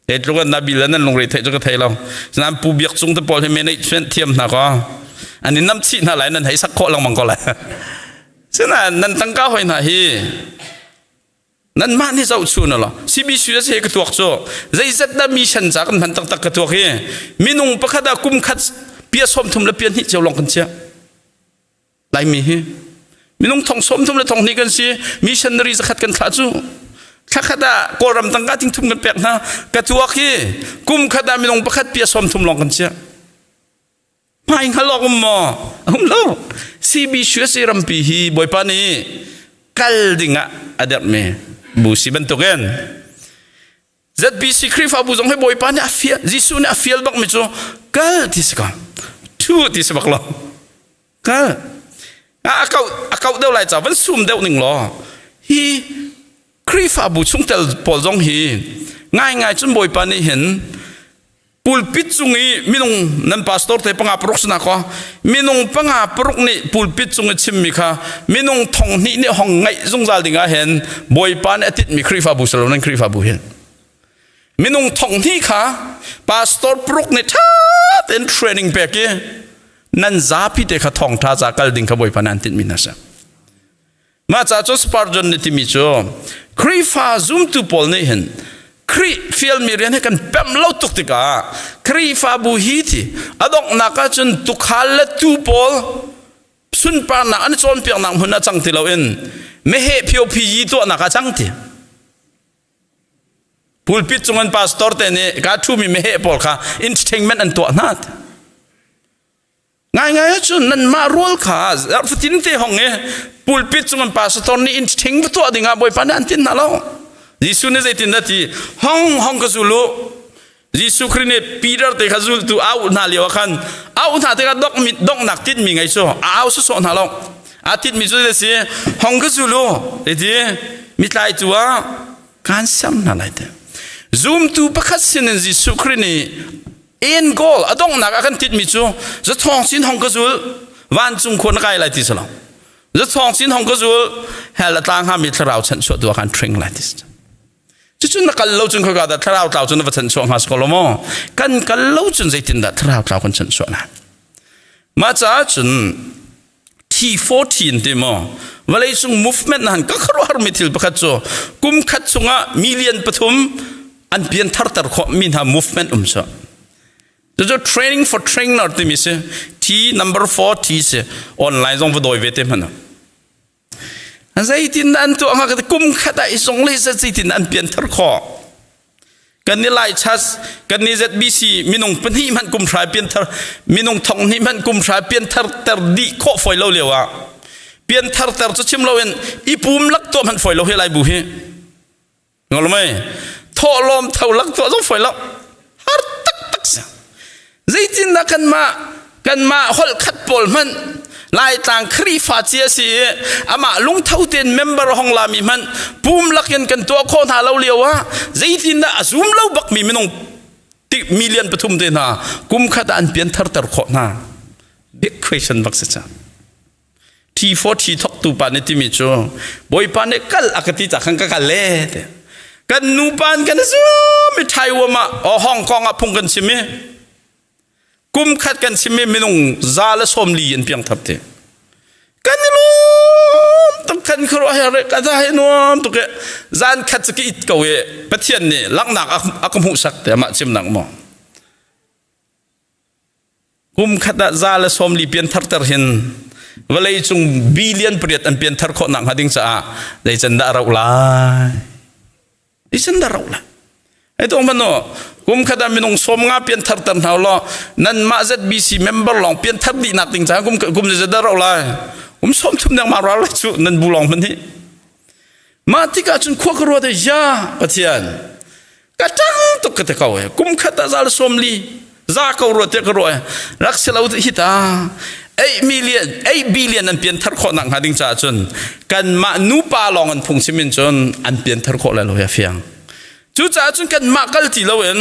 te tluk na bil nan lungre theih cu ka thei lo nan pu biak cung te pawl hi management thiam hna ko an in nam chih hna lai nan hei sak khawh lengmang ko lai sinain nan tangka hoi hna hi nanmah nih zohchun lo CBC a ka tuak cu zeizat dah mission ca kan hman taktak ka tuak hi minung pakhat ah kum khat pia 30 le pia hnih cio lawng kan chiah Laimi hi minung thong 30 le thong hnih kan si missionary zakhat kan thlah cu thlakhat ah Kawlram tangka ting thum kan pek hna ka tuak hi kum khat ah minung pakhat pia 30 lawng kan chiah hmai hngal awk um maw um lo CBCUSA rampi hi Bawipa nih kal ding ah a derhmi bu si bantukin ZBC Khrihfabu zong hi Bawipa nih a fial Jesuh nih a fial bak mi cu kal ti si ko thu ti si bak lo kal a kau a kau deuh lai ca van sum deuh ning law hi Khrihfabu chungtel pawl zong hi ngai ngai cun Bawipa nih hin pulpit cung i minung nan pastor te panga paruk sana ko minung panga paruk nih pulpit cung i chimmi kha minung thong hnih nih hong ngaih zungzal ding ah hin bawipa nih a titmi khrihfabu silo nan khrihfabu hin minung thong hnih kha pastor paruk nih tha tein training pek i nan zapi te kha thong tha ca kal ding kha bawipa nih an tinhmi hna si Mah ca cu Spurgeon nih timi cu Khrihfa zumtu pawl nih hin Khrih fialmi rian hi kan pemh lo tuk tikah Khrihfabu hi ti a donghnak ahcun tukhal le tuu pawl sunparnak an i cawnpiaknak hmun ah cang ti loin meheh phio-phi yi tuahnak ah cang ti. Pulpit cung an pastor te nih ka ṭhumi meheh pawl kha entertainment an tuah hna. Ngaingai ahcun nanmah rawl kha zarh fatin te hong i pulpit cung an pastor nih in ṭhing va tuah dingah Bawipa nih an tin hna lo. Jesuh nih zeitin dah ti? Hong hong ka zul u. Jesuh Khrih nih Peter te kha zultu au hna lio ah khan au hna tikah dok mi donghnak tinhmi ngei cu a au sawsawh hna lo. A tinhmi cu zei si? Hong ka zul u. Ti mitlai cu ah. Kan ser hna lai te. Zumtu pakhat sinin Jesuh Khrih nih end goal a donghnak a kan titmi cu zathawng sin hong ka zul vancung khua na kai lai ti si lo. Zathawng sin hong ka zul hell a tlang hngami thlarau chanchuah tu ah khan train lai ti si. Cucun na kal lo cun khoika dah thlarau tlau cu na va chanchuah hnga si ko lo maw? Kan kal lo cun zeitindah thlarau tlau kan chanchuah lai? Mah caah cun T14 ti maw vawleicung movement na han ka khuaruahhar mi thil pakhat cu kum khat chungah million pathum an pian tharter khawh mi hna movement um cu. Cucu training for trainer timi si T number 4 T si online zong va dawi ve te hmanh. Zeitin an tuah hnga ka kum khat ah i zong le zeitin an pian thar khawh. Kan ni Lai church kan ni ZBC minung pahnih hmanh kum hrai pian thar minung thong hnih hmanh kum hrai pian thar ter dih khawh foi lo lio ah pian thar ter cu chim loin i pum lak tuah hmanh foi lo hi Lai bu hi. Ngol mei thawhlawm tho lak tuah zong foi lo har taktak si zeitindah kanmah kanmah holh khat pawl hmanh Laitlang Khrihfa cia si i amah lungtho tein member hong lami hmanh pum lakin kan tuah khawh hna lo lio ah zeitindah a zum lo bakmi minung million pathum te hna kum khat ah an pian tharter khawh hna big question bak si ca T4T thawktu pa nih timi cu Bawipa nih kal a ka ti ca khan ka kal le te. Kan nupa an kan zum i Taiwan ah o Hong Kong ah phung kan chim i kum khat kan chim i minung 140 an piang thap te. Kan i lawm tuk kan khuaruah he re ka he nuam tuk e zan khat cu ka it ko i Pathian nih langhnak a ka hmuhsak te amah chimnak maw. Kum khat ah 140 piantharter hin vawleicung billion pariat an pianthar khawh nak hnga ding caah zeican dah a rauh lai? Zeican dah rauh lai? Hei tong mano kum khat ah minung 50 piantharter hna law nanmah ZBC member lawng pianthar dih nak ding caah kum kum zeizat dah rauh lai? Kum 30 deng ma ral lai cu nan bu lawng hman hi. Mah tikah cun khua ka ruat ya Pathian ka ṭang tuk ka ti ko e kum khat ah zal 40 za ko ruat tiah ka ruah e rak si lo hi ta 8 million 8 billion an pian thar khawh nak hnga ding caah cun kanmah nupa lawng an phung sim in cun an pian thar khawh lai lo ya fiang cucaah cun kanmah kal ti loin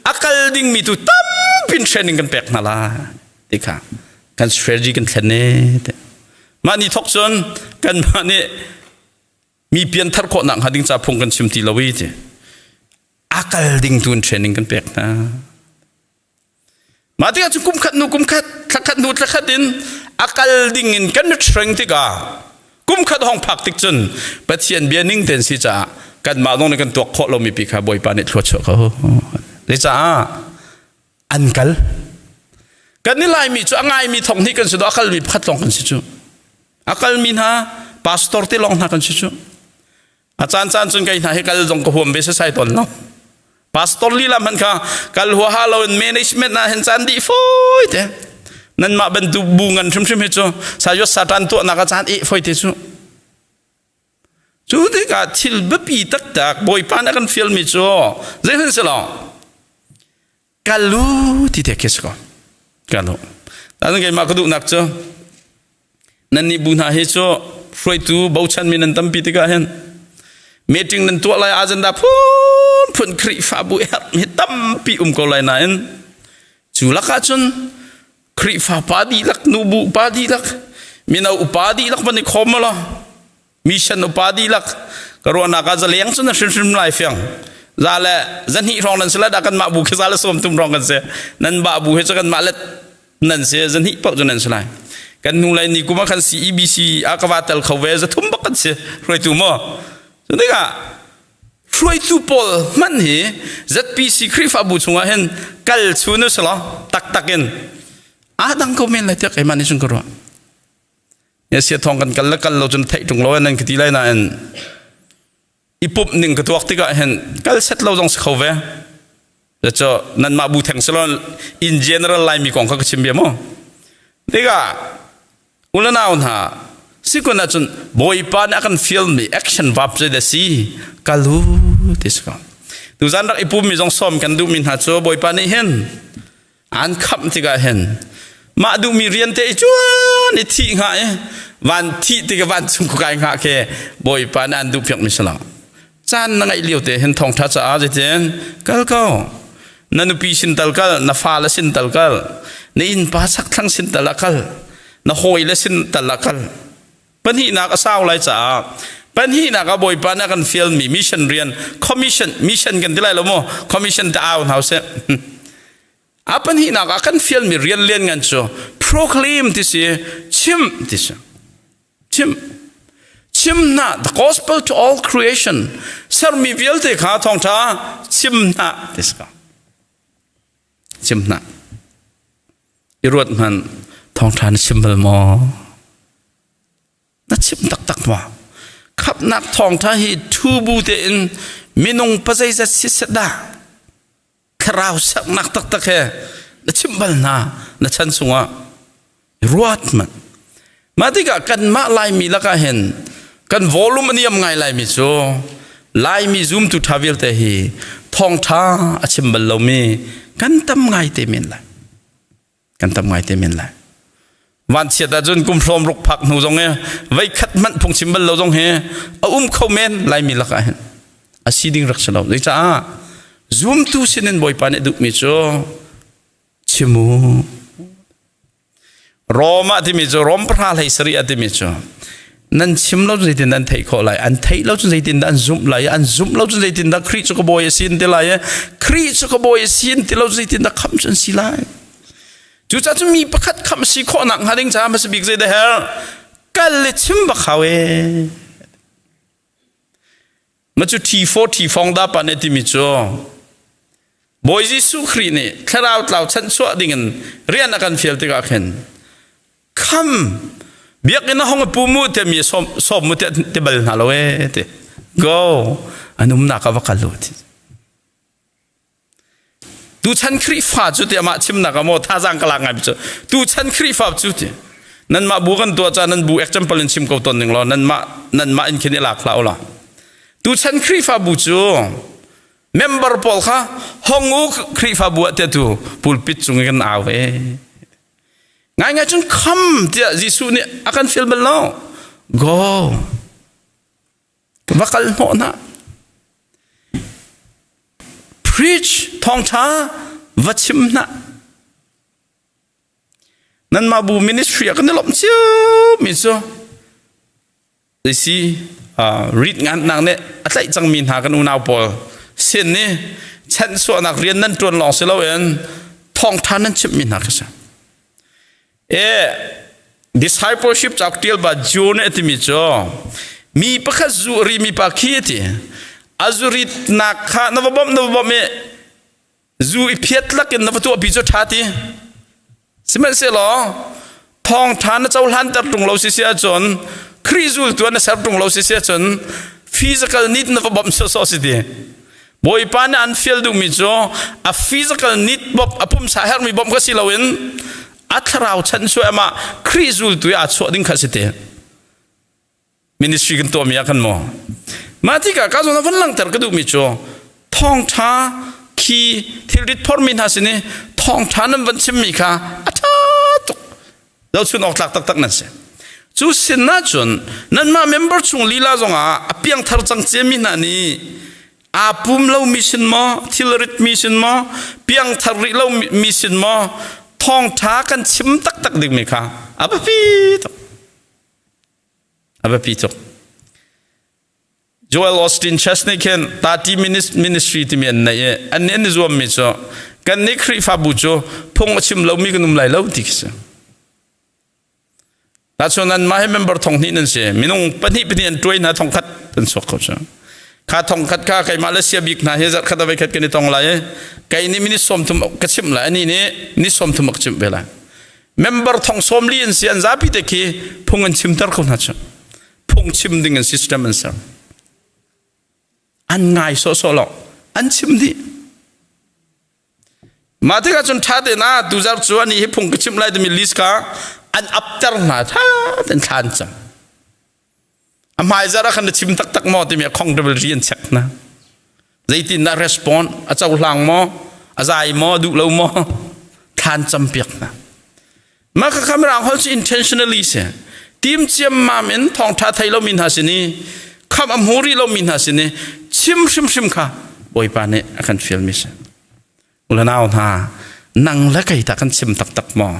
a kal dingmi tu tampin training kan pek hna la ti kha kan strategy kan thlen ne mah ni thok cun kanmah nih mi pianthar khawhnak hnga ding ca phung kan chim ti lo i ti a kal ding tu in training kan pek hna mah tikah cun kum khat hnu kum khat thla khat hnu thla khat in a kal ding in kan train tikah kum khat hong phak tik cun Pathian bia ning ten si caah kanmah zong nih kan tuak khawh lomi pi kha Bawipa nih thlua chuah ko caah an kal kan i laimi cu a ngaimi thong hnih kan si do a kalmi pakhat lawng kan si cu a kalmi hna pastor te lawng hna kan si cu a caan caan cun kei hna hi kal zong ka huam ve sasai tawn lo pastor lila hman kha kal huaha lo in management ah hin caan dih foi te nanmah bantuk bu ngan hrimhrim hi cu sayot satan tuahnak a caan i foi te cu Cu tikah thil biapi taktak Bawipa nih a kan fialmi cu zeihmanh si lo. Kal u ti te khi si ko. Kal u. Nain keimah ka duhnak cu nannih bu hna hi cu hruaitu bochanmi nan tampi tikah hin meeting nan tuah lai agenda phunphun Khrihfabu herhmi tampi um ko lai nain cu lakah cun Khrihfa pa dihlak, nubu pa dihlak, mino upa dihlak van i khawm law mission upa dihlak ka ruahnak ah zaleng cun na hrimhrim lai fiang za le zahnih hrawng nan si la dah kanmah bu khi za le sawm tum hrawng kan si nan ba bu he cu kanmah le nan si zahnih paoh cu nan si lai kan hnu lai ni kum ah khan CEBC ah ka va tel kho ve zathum bak kan si hruaitu maw cu tikah hruaitu pawl hmanh hi ZPC Khrihfabu chungah hin kal chun u selaw taktak in aa dang ko men lai tiah keimah nih cun ka ruah. Ya sia thong kan kal le kal lo cun theih ṭung lo nan ka ti lai nain i pumh ning ka tuak tikah hin kal set lo zong si kho ve. Cu nanmah bu theng selaw in general Laimi kong kha ka chim bia mu. Tikah Ulanau hna, sikun ahcun Bawipa nih a kan fialmi action verb cu da si kal u ti si ko. Tuzan rak i pummi zong sawm kan duhmi hna cu Bawipa nih hin an khamh tikah hin mah duhmi rian te i cuan i thih hnga i van thih tikah van chung kai hnga khi Bawipa nih an duh piakmi si lo. Caan na ngeih lio te hin thawngṭha caah zeitin kal ko. Na nupi sin tal kal, na fale sin tal kal, na innpa chakthlang sin tal ah kal, na hawile sin tal ah kal. Pahnihnak a sau lai caah pahnihnak ah Bawipa nih a kan fialmi mission rian commission mission kan ti lai lo maw commission te au hna usih. A pahnihnak ah kan fialmi rian lian ngan cu proclaim ti si chim ti si chim chim hna the gospel to all creation sermi vialte kha thawngtha chim hna ti si ka chim hna I ruat hmanh thawngṭha na chim bal maw? Na chim taktak maw? Khamhnak thawngṭha hi thu bu tein minung pazeizat siseh dah thlarau sernak taktak he na chimh bal hna na chan chungah i ruat hmanh. Mah tikah kanmah Laimi lakah hin kan volume a niam ngai laimi cu Laimi zumtu ṭha vialte hi thawngṭha a chim bal lomi kan tam ngai te men lai. Kan tam ngai te men lai. Vanchiat ahcun kum hlawm ruk phak hnu zong hi veikhat hmanh phungchim bal lo zong hi a um kho men Laimi lakah hin a si ding rak si lo. Zeicah zumtu sinin Bawipa nih duhmi cu chim u. Rom ah timi cu Rom pahra hlei sarih ah timi cu nan chim lo zeitin an theih khawh lai an theih lo cu zeitin dah an zumh lai an zumh lo cu zeitin dah Khrih cu ka bawi a si an ti lai Khrih cu ka bawi a si an ti lo zeitin dah khamh cu an si lai cucaah cu mi pakhat khamh si khawh nak hnga ding caah hmasa bik zei dah herh kal le chim bak hau e Ma cu T4 T-fong da pa nih timi cu Bawi Jesuh Khrih nih thlarau tlau chanchuah dingin rian a kan fial tikah khin kham biakinn a hong pu mu te mi som som mu te te bal hna lo e te go an umnak a va kal lo ti Tuchan Khrihfa cu ti amah chimnak ah maw thazaang ka lak ngai cu tuchan Khrihfa cu ti nanmah bu kan tuah ca nan bu example in chim ko ton ning law nanmah nanmah in khin i lak hlah ula tuchan Khrihfa bu cu member pawl kha hong u Khrihfa bu ah tiah tu pulpit cung in kan au ve ngai ngai cun kham tiah Jesuh nih a kan fial bal lo go va kal hnawh hna Preach thawngṭha va chim hna. Nanmah bu ministry ah kan i lawmh cio mi cu si read ngannak nih a tlaih cangmi hna kan unau pawl sin nih chanhsuahnak rian nan ṭuan lawng si loin thawngṭha nan chimhmi hna khi si. E discipleship cauk ṭial ba John nih a timi cu mi pakhat zu ri mi pa khi a ti a zu ritnak kha na va bawmh na va bawmh i zu i phiat lakin na va tuahpi cu ṭha ti sihmanhsehlaw thawngṭha na cohlanter ṭung lo si si ahcun Khrih zultu na ser ṭung lo si si ahcun physical need na va bawmh sawsawh si ti Bawipa nih an fial duhmi cu a physical need bawmh a pumsa herhmi bawmh kha si loin a thlarau chan suai amah Khrih zultu i aa chuah ding kha si te ministry kan tuahmi ah khan maw mah tikah ka zawn van langhter ka duhmi cu thawngṭha khi thilrit phormi hna sin i thawngṭha nan van chimmi kha a ṭha tuk zohchun awk tlak taktak nan si cu sin ah cun nanmah member chung lila zongah a piangthar cang ciami hna nih aa pum lomi sin maw thilrit mi sin maw piangthar rih lo mi sin maw thawngṭha kan chim taktak dingmi kha a biapi tuk a biapi tuk Joel Austin Chesney khin 30 minutes ministry timi an nei i an nih an i zuammi cu kan nih Khrihfabu cu phung a chim lomi kan um lai lo ti khi si Tahchun nan mah hi member thong hnih nan si. Minung pahnih pahnih an tuai hna thong khat an chuak kho cu. Kha thong khat kha keimah le sia bik hna hi zarh khat avei khat kan i tong lai i kei nih minute sawm thum ka chimh lai ani nih minute sawm thum ka chimh ve lai. Member thong sawm li an si an zapi te khi phung an chimter kho hna cu. Phung chim ding an system an ser. An ngai sawhsawh lo. An chim dih. Mah tikah cun ṭha tein ah tuzarh cu anih hi phung ka chimh lai timi list kha an apter hna ṭha tein thla an cam. A hmaizarh ah khan na chim taktak maw timi accountable ri an check hna. Zeitin dah respond a cohlang maw, a zai maw, duh lo maw, thla an cam piak hna. Mah kha khamrang holh cu intentionally si. Tim ciammam in thawngṭha thei lomi hna sin i khamh a hmu rih lomi hna sin i Chim hrimhrim kha Bawipa nih a kan fialmi si. Ulanau hna, nang le kei tah kan chim taktak maw?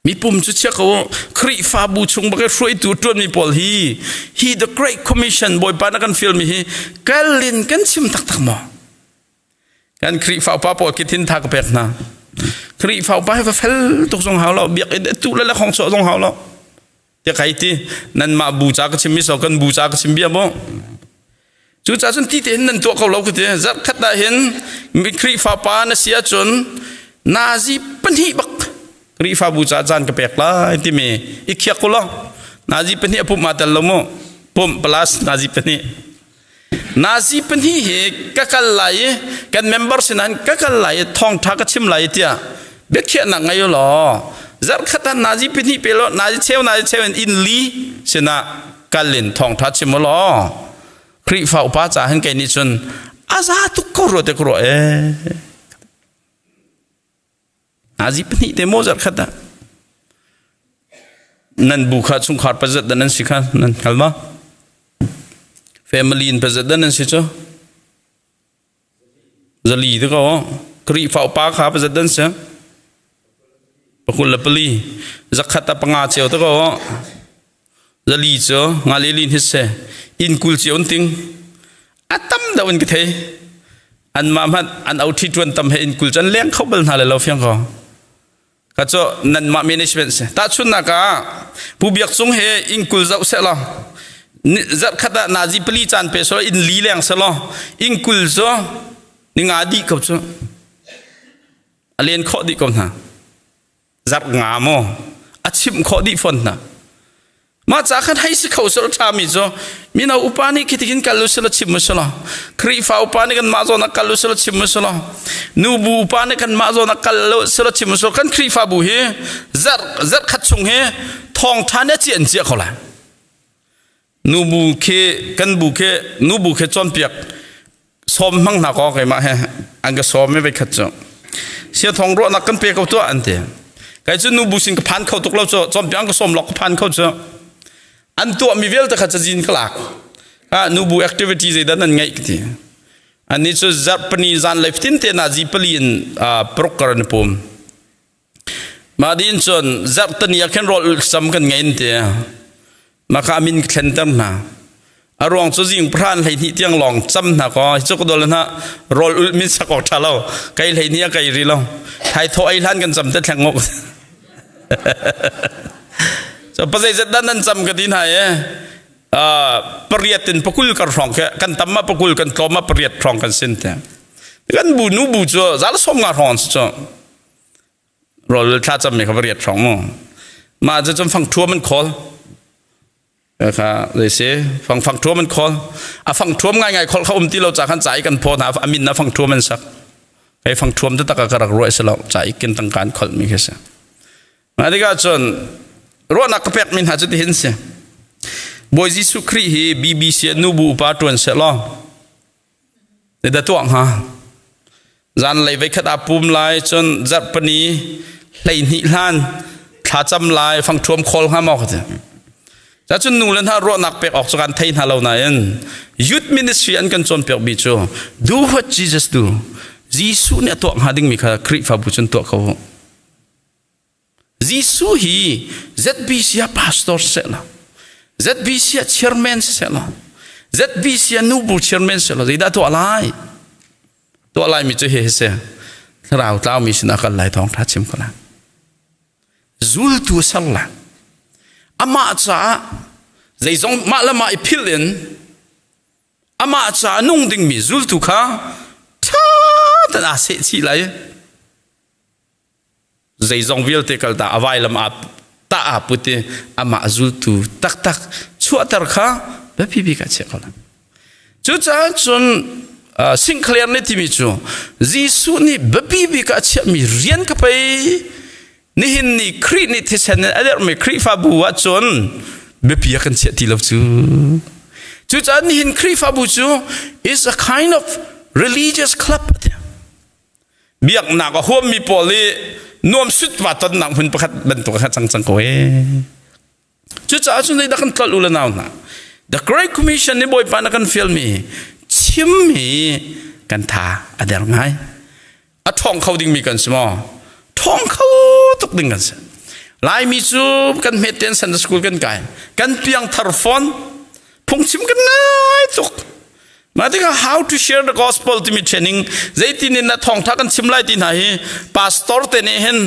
Mipum cu chia ko Khrihfabu chung bak i hruaitu ṭuanmi pawl hi hi the Great Commission Bawipa na kan fialmi hi kal in kan chim taktak maw? Kan Khrihfa upa pawl khi thin tha ka pek hna. Khrihfa upa hi va fel tuk zong hau lo, biakinn tu le le khong chuah zong hau lo. Tiah kai ti nanmah bu ca ka chim mi so kan bu ca ka chim bia maw? Cucaah cun ti tein nan tuah ko lo ka ti. Zarh khat ah hin Khrihfa pa na si ahcun nazi pahnih bak Khrihfabu ca caan ka pek lai timi i khiak ku law nazi pahnih a pumh aa tel lo mu pumh plus nazi pahnih nazi pahnih hi ka kal lai i kan member sinain ka kal lai i thawngtha ka chim lai tiah biakhiahnak ngei u law zarh khat ah nazi pahnih pe law nazi cheu nazi cheu in inn li sinah kal in thawngtha chim u law Khrihfa upa ca hin kei nih cun a za tuk ko rua te ka ruah ee nazi pahnih te maw zarh khat ah nan bu kha chungkhar pazat dan nan si kha nan hngal ma family in pazat dan nan si cu Zali te ko Khrihfa upa kha pazat dan si 24 zakhat a panga cio te ko zali cu nga le lin hi se inn kul cio an ting a tam deuh in ka thei an mah hmanh an au ṭhi ṭuan tam he inn kul cu an leng kho bal hna le lo fiang ko ka cu nanmah management si tahchunhnak ah Pu Biak Cung he inn kul zoh seh law zarhkhat ah nazi pali caan pe selaw inn li leng selaw inn kul cu ninga dih ko cu a len khawh dih ko hna zarh nga maw a chimh khawh dih fawn hna mah ca khan hei si kho sel ṭha mi cu mino upa nih khi tikin kal u sila chim u sila Khrihfa upa nih kan mah zawn ah kal u sila chim u sila nubu upa nih kan mah zawn ah kal u sila chim u sila kan Khrihfabu hi zarh zarh khat chung hi thawngṭha nih a cian cia ko lai nubu khi kan bu khi nubu khi cawnpiak sawm hmang hna kaw keimah he an ka sawm i veikhat cu sia thong ruahnak kan pe ko tuah an ti kai cu nubu sin ka phan kho tuk lo cu cawnpiak an ka sawm lok ka phan kho cu an tuah mi vialte kha cazin ka lak ha nubu activity zeidah nan ngeih ka ti ani cu zarhpini zan lei fitin te na zi pali in prokar an pum Mah din cun zarhtani ah khin rawl sam kan ngei an ti. Mah kha a min ka thlenter hna. A ruang cu zing pahra 12 tiang lawng cam hna kaw hi cu ka dol hna rawl ulh min sak awk ṭha lo. Kei 12 ah kei ri lo. Thai thaw ei hlan kan cam te thleng ngok. So pazeizat dan nan cam ka ti hna i pariat in pakul kar hrawng khi kan tam ah pakul kan tlawm ah pariat hrawng kan sin te. Kan bu nu bu cu zal som nga hrawng si cu. Rawl thlacam mi kha va riat hrawng mu. Mah cu cun fang ṭhuam an khawl. Kha zei si fang fang ṭhuam an khawl. A fang ṭhuam ngaingai kholh kha um ti lo ca khan ca i kan phaw hna a min na fang ṭhuam an sak. Hei fang ṭhuam taktak ka rak ruah si lo ca i kin tangka an kholh mi khi si. Mah tikah cun ruahnak ka pek mi hna cu tihin si. Bawi Jesuh Khrih hi BBC nubu upa ṭuan seh law Da tuah hnga. Zanlei veikhat aa pum lai cun zarhpini 12 hlan thlacam lai fangṭhuam khawl hnga maw ka ti. Cun nu le hna ruahnak pek awk cu kan thei hna lo nain youth ministry an kan cawnpiak mi cu do what Jesus do. Jesuh nih a tuah hnga dingmi kha Khrihfabu cun tuah ko u. Jesuh hi ZBC ah pastor seh law, ZBC ah chairman seh law, ZBC ah nubu chairman seh law zeidah tuah lai? Tuah lai mi cu hi si. Thlarau tlau mi sinah kal lai thawngtha chim ko lai. Zultu ser lai. Amah caah zeizong mah le mah i philh in amah caah nung dingmi zultu kha ṭha tein aa seh chih lai. Zeizong vialte kal ta a vailam aa ta aa put i amah zultu taktak chuahter kha biapi bik ah chiah ko lai. Cucaah cun Sinclair nih timi cu Jesuh nih biapi bik ah a chiahmi rian ka pei nihin ni Khrih nih thisen in a derhmi Khrihfabu ah cun biapi ah kan chiah ti lo cu. Cucaah nihin Khrihfabu cu is a kind of religious club biaknak a huammi pawl i nuam sut va tonnak hmun pakhat bantuk kha cang cang ko ee. Cucaah cun zeidah kan tlolh u le nau hna. The Great Commission nih Bawipa na kan fialmi chim hi kan tha a der ngai. A ṭhawng kho dingmi kan si maw? Ṭhawng kho tuk ding kan si. Laimi cu kan hmet tein Sunday school kan kai. Kan piang thar fawn. Phungchim kan ngai tuk. Mah tikah how to share the gospel timi training zeitin in na thawngtha kan chim lai ti hna hi pastor te nih hin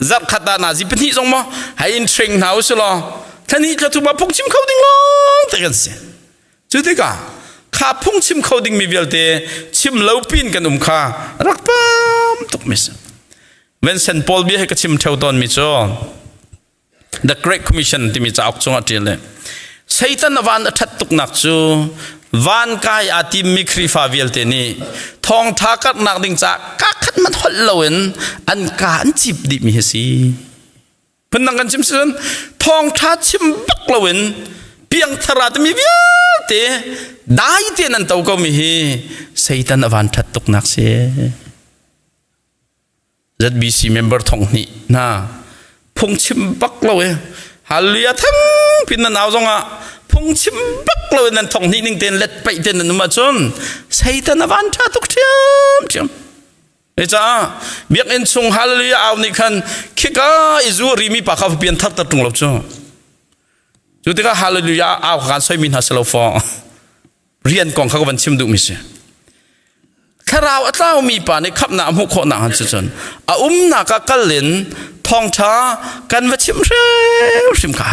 zarh khat ah nazi pahnih zong maw hei in train hna u si law thlani thla thum ah phungchim kho ding lawng te kan si. Cu tikah kha phungchim kho dingmi vialte chim lo pin kan um kha rak pam tuk mi si. Vincent Paul bia hi ka chim theo tawn mi cu The Great Commission timi cauk cungah ṭial le Satan a van a ṭhat tuknak cu van kai aa timmi Khrihfa vialte nih thawngṭha karhnak ding caah kakhat hmanh holh loin an ka an cip dihmi hi si. Phundang kan chim si cun thawngṭha chim bak loin piangthar aa timi vialte dai tein an to komi hi Satan a van ṭhat tuknak si. ZBC member thong hnih hna phungchim bak lo e hallelujah thang pin nan au zongah phungchim bak lo in nan thong hnih ning ten let paih ten nan um ahcun Satan a van tha tuk ṭhiam ṭhiam e caah biakinn chung hallelujah au nih khan khika i zu rimi pa kha pian thar tar ṭung lo cu cu tikah hallelujah au kan soi mi hna si lo faw rian kong kha ka van chim duhmi si thlarau a tlaumi pa nih khamhnak a hmuh khawhnak han si cun a umnak ah kal in thawngṭha kan va chim hrimhrim kha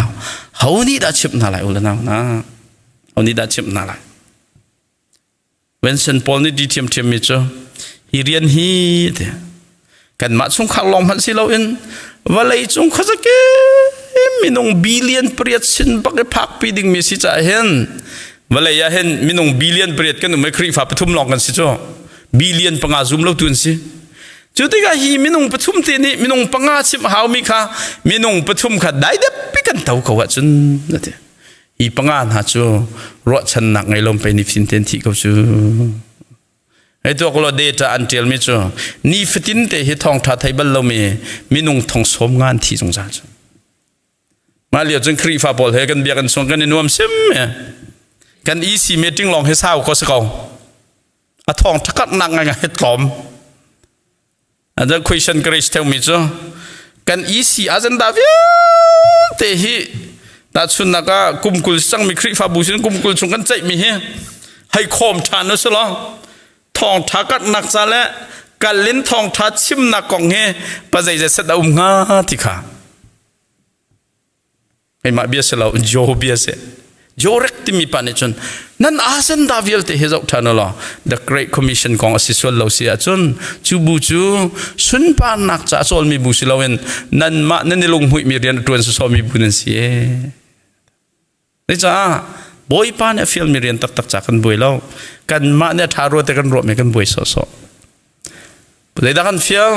ho nih dah chimh hna lai u le nau na ho nih dah chimh hna lai Vincent Paul nih di ṭhiamṭhiam mi cu hi rian hi te kanmah chungkhar lawng hmanh si loin vawlei cung khuazake minung billion pariat sin bak i phakpi dingmi si caah hin vawlei ah hin minung billion pariat kan um i Khrihfa pathum lawng kan si cu billion panga zum lo tu an si cu tikah hi minung pathum te nih minung panga chimh haumi kha minung pathum kha daidep pi kan to ko ahcun ati hi panga hna cu ruahchannak ngei lom pe ni fin ten thi ko cu Hei tuak law data an ṭialmi cu nifatin te hi thawngṭha thei bal lomi minung thong sawm nga an thi zungzal cu. Mah lio cun Khrihfa pawl he kan biakinn chung kan i nuam sim. Kan EC meeting lawng hi sau ko si ko. A thawng ṭhakatnak ngai ngai tlawm. The question grace theumi cu kan EC agenda vialte hi tahchunnak ah kum kul cangmi Khrihfabu sin kum kul chung kan ceihmi hi hei khawm ṭhan u si law thawngṭha karhnak ca le kalin thawngṭha chimnak kong hi pazeizat set a um hnga ti kha Keimah bia si lo, Joe bia si. Jorek timi pa nih cun nan agenda vialte hi zoh ṭhan law The Great Commission kong a si sual lo si ahcun cu bu cu sunparnak ca cawlmi bu si loin nanmah nan i lunghmuihmi rian a ṭuan sawsawmi bu nan si ee. Caah Bawipa nih a fialmi rian taktak ca kan buai lo. Kanmah nih a ṭha rua te kan ruahmi kan buai sawhsawh. Zeidah kan fial?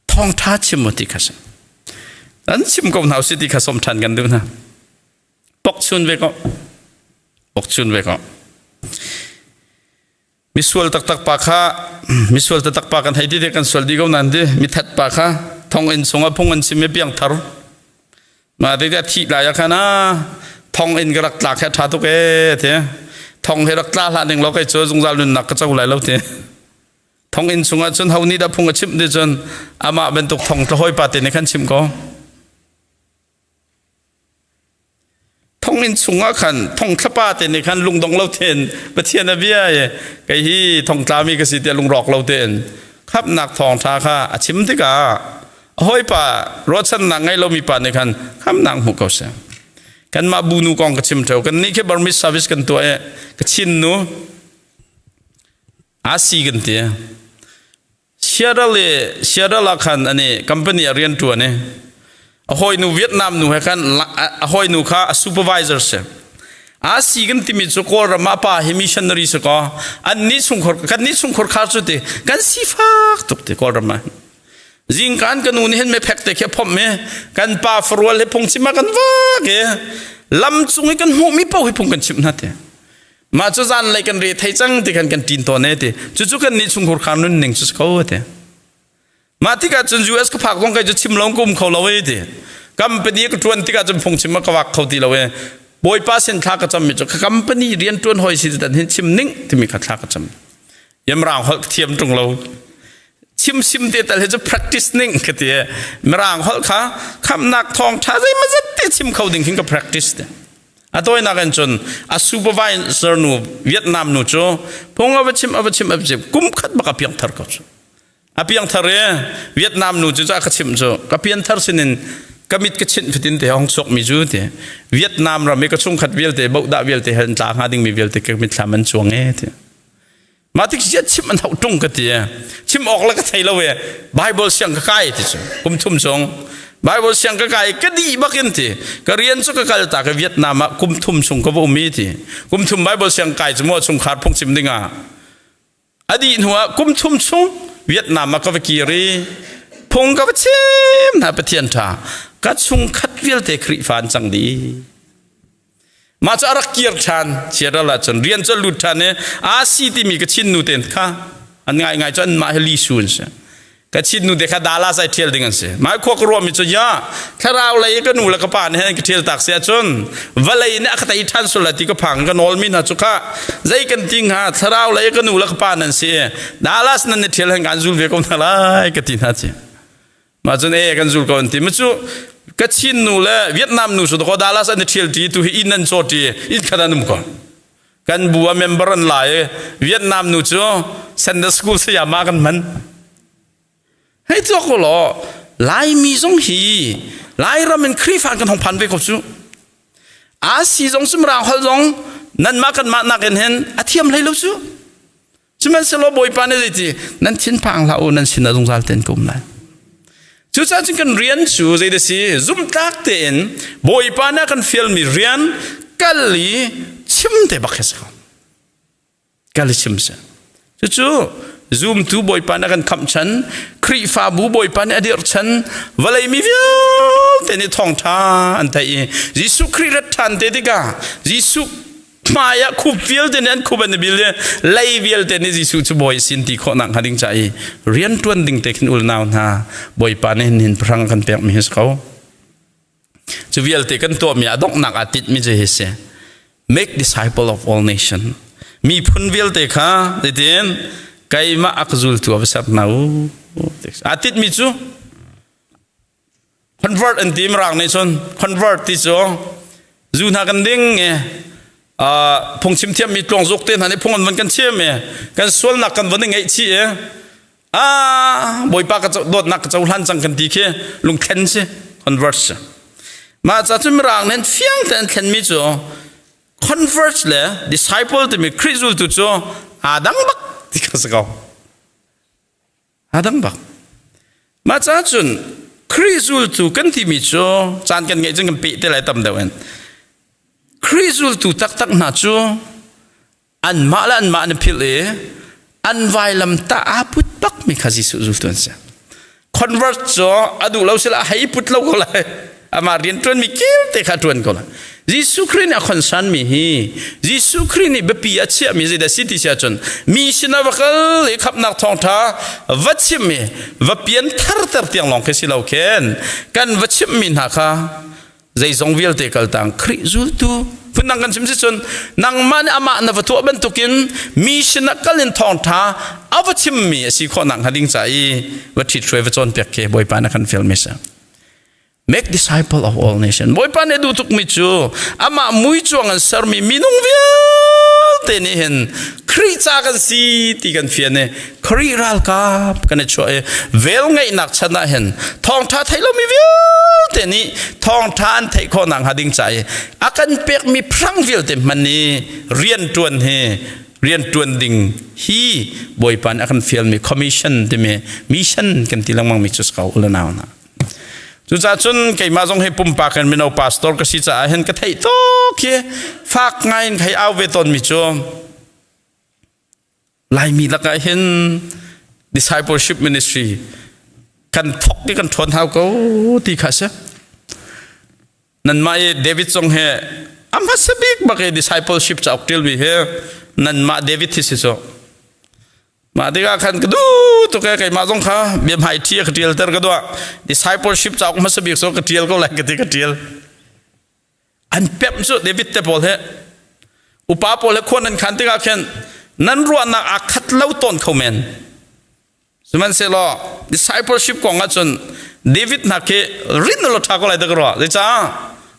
Thawngṭha chim u ti kha si. An chim ko hna si ti kha som ṭhan kan duh hna. Pok chun ve ko. Pok chun ve ko. Misual taktak pa kha misual taktak pa kan hei ti te kan sual di ko nan ti mithat pa kha thong in chungah phung an chim i piang thar ma te thi lai ah khan a thong in ka rak tlak he ṭha tuk e te thong he rak tla hlah ning lo kai cu zungzal nunnak ka co lai lo ti Thonginn chungah cun ho nih dah phung a chimh ti cun amah bantuk thong tla hawipa te nih khan chim ko. Thonginn chungah khan thongthlapa te nih khan lungdong lo tein Pathian a bia i kei hi thongtlami ka si tiah lungrawk lo tein khamhnak thawngṭha kha a chim tikah a hawipa ruahchannak ngei lomi pa nih khan khamhnak hmu ko seh. Kanmah bu nu kong ka chim ṭheo. Kannih khi Burmese service kan tuah i ka Chin nu Asi kan ti. Seattle i Seattle ah khan ani company a rian ṭuan i a hawinu Vietnam nu he khan a hawinu kha a supervisor si. Asi kan timi cu Kawlram ah pa hi missionary si kaw an nih chungkhur kan nih chungkhur khar cu ti kan sifak tuk ti Kawlram ah. Zingkan ka nu nih hin mephek te khi a phomh i kan pa farual he phungchim ah kan vak i lam cung i kan hmuhmi paoh hi phung kan chimh hna ti. Mah cu zanlei kan re thei cang ti khan kan ṭin tawn e ti. Cucu kan nih chungkhur khar nun ning cu si ko ti. Mah tikah cun US ka phak zong kai cu chim lo ka um kho lo e ti. Company ka ṭuan tikah cun phungchim ah ka vak kho ti lo e. Bawipa sin thla ka cam mi cu ka company rian ṭuan hoi si dan hin chim ning timi kha thla ka cam. Yamrang holh thiam ṭung lo. Chim sim te tal hi cu practice ning ka ti. Mirang holh kha khamnak thawng ṭha zei ma zat te chim kho ding khin ka practice te. A tawinak in cun a supervisor nu Vietnam nu cu phung a va chim a va chim a va chim kum khat bak a piang thar ko cu. A piangthar i Vietnam nu cu ka chimh cu ka pianthar sinin ka mit ka chinh fatin te hong chuak mi cu ti Vietnam ram i ka chungkhat vialte bohdah vialte he an tla hnga ding mi vialte ka mitthlam an cuang e ti mah tik ziat chim an hauh tung ka ti chim awk la ka thei lo e Bible siang ka kai ti cu kum thum chung Bible siang ka kai ka dih bakin ti ka rian cu ka kal ta ka Vietnam ah kum thum chung ka va um i ti kum thum Bible siang kai cu mo chungkhar phungchim dingah A dih hnuah kum thum chung Vietnam ah ka va kir i phung ka va chim hna Pathian ṭha ka chungkhat vialte Khrihfa an cang dih. Mah cu a rak kir ṭhan Seattle ah cun rian cu a lut ṭhan i AC timi ka chin nu ten kha an ngai ngai cu anmah hi lisu an si. Ka chin nu te kha Dallas ai ṭhial ding an si. Mai khua ka ruahmi cu ya thlarau lei ka nu le ka pa nih an ka ṭhial tak si ahcun vawlei nih a ka tei ṭhan sul ti ka phang ka nawl mi hna cu kha zei kan ti hnga thlarau lei ka nu le ka pa nan si Dallas nan i ṭhial han kan zul ve ko hna lai ka ti hna ci. Mah cun e kan zul ko an ti. Ma cu ka Chin nu le Vietnam nu su ko Dallas an i ṭhial ṭi tu hi inn an caw ṭi inn khat an um ko. Kan bu a member an lai i Vietnam nu cu Sunday school sayama kan hman. Hei tuak ko law Laimi zong hi Lairam in Khrihfa kan hong phan ve ko cu. Asi zong cu Mirang holh zong nanmah kanmah nakin hin a thiam hlei lo cu. Sihmanhsehlaw Bawipa nih zeiti nan thinphang hlah u nan sinah zungzal tein ka um lai. Cucaah cun kan rian cu zeidah si zumhtlak tein Bawipa nih a kan fialmi rian kal i chim te bak hi si ko. Kal i chim si. Cucu zumtu Bawipa nih a kan khamh chan, Khrihfabu Bawipa nih a dirh chan, vawlei mi vialte nih thawngṭha an theih i Jesuh Khrih rat ṭhan te tikah Jesuh hmai ah khup vialte nih an khup an i bil i lei vialte nih Jesuh cu bawi sin ti khawh nak hnga ding ca i rian ṭuan ding te khin ulnau hna Bawipa nih hin pahrang kan pek mi hi si ko. Cu vialte kan tuahmi a donghnak aa tinh mi cu hi si. Make disciple of all nation. Miphun vialte kha zeitin keimah a ka zultu a va ser hna u. Aa tinh mi cu Convert an ti Mirang nih cun convert ti cu zu hna kan ding i phungchim thiammi tluangzuk te hna nih phung an van kan chim i kan sualnak kan van i ngaihchih i ah Bawipa ka dawtnak ka cohlan cang kan ti khi lungthlen si convert si mah ca cu Mirang nih fiang tein thlenmi cu convert le disciple timi Khrih zultu cu aa dang bak ti kha si ko. Aa dang bak. Mah caah cun Khrih zultu kan timi cu caan kan ngeih cun kan peh te lai tam deuh in. Khrih zultu taktak hna cu anmah le anmah an i philh i an vailam tah aa put bakmi kha Jesuh zultu an si. Convert cu a duh lo sila a hei put lo ko lai. Amah rian ṭuanmi kilte kha ṭuan ko lai. Jesuh Khrih nih a khonsanmi hi Jesuh Khrih nih biapi a chiahmi zeidah si ti si ahcun mi sinah va kal i khamhnak thawngṭha va chim i va pian tharter tiang lawng khi si lo khin kan va chimhmi hna kha zeizong vialte kaltang Khrih zultu phundang kan chim si cun nangmah nih amah na va tuah bantukin mi sinah kal in thawngṭha a va chimmi a si khawh nak hnga ding ca i va ṭhithruai va cawnpiak khi Bawipa na kan fialmi si. Make disciple of all nation. Bawipa nih duh tukmi cu amah mui cuang an sermi minung vialte nih hin Khrih ca kan si ti kan fian i Khrih ralkap kan i chuah i vel ngeihnak chan ah hin thawngṭha thei lomi vialte nih thawngṭha an theih khawh nak hnga ding ca i a kan pekmi phrang vialte hman i rianṭuan hi rianṭuan ding hi Bawipa nih a kan fialmi commission timi mission kan ti lengmang mi cu si ko u le nau hna. Cucaah cun keimah zong hi pumpak in mino pastor ka si caah hin ka theih tuk hi fak ngai in hei au ve tawnmi cu Laimi lakah hin discipleship ministry kan thok i kan ṭhawn hau ko ti kha si. Nanmah i David zong hi a hmasa bik bak i discipleship cauk ṭialmi hi nanmah David hi si cu. Mah tikah khan ka duh tuk ee keimah zong kha biahmai ṭhi a ka ṭialter ka duah. Discipleship cauk hmasa bik cu ka ṭial ko lai ka ti ka ṭial. An pemh cu David te pawl he upa pawl he khua nan khan tikah khin nan ruahnak aa khat lo tawn kho men. Sihmanhsehlaw discipleship kong ahcun David hna khi rin lo ṭha ko lai dah ka ruah. Zeicah?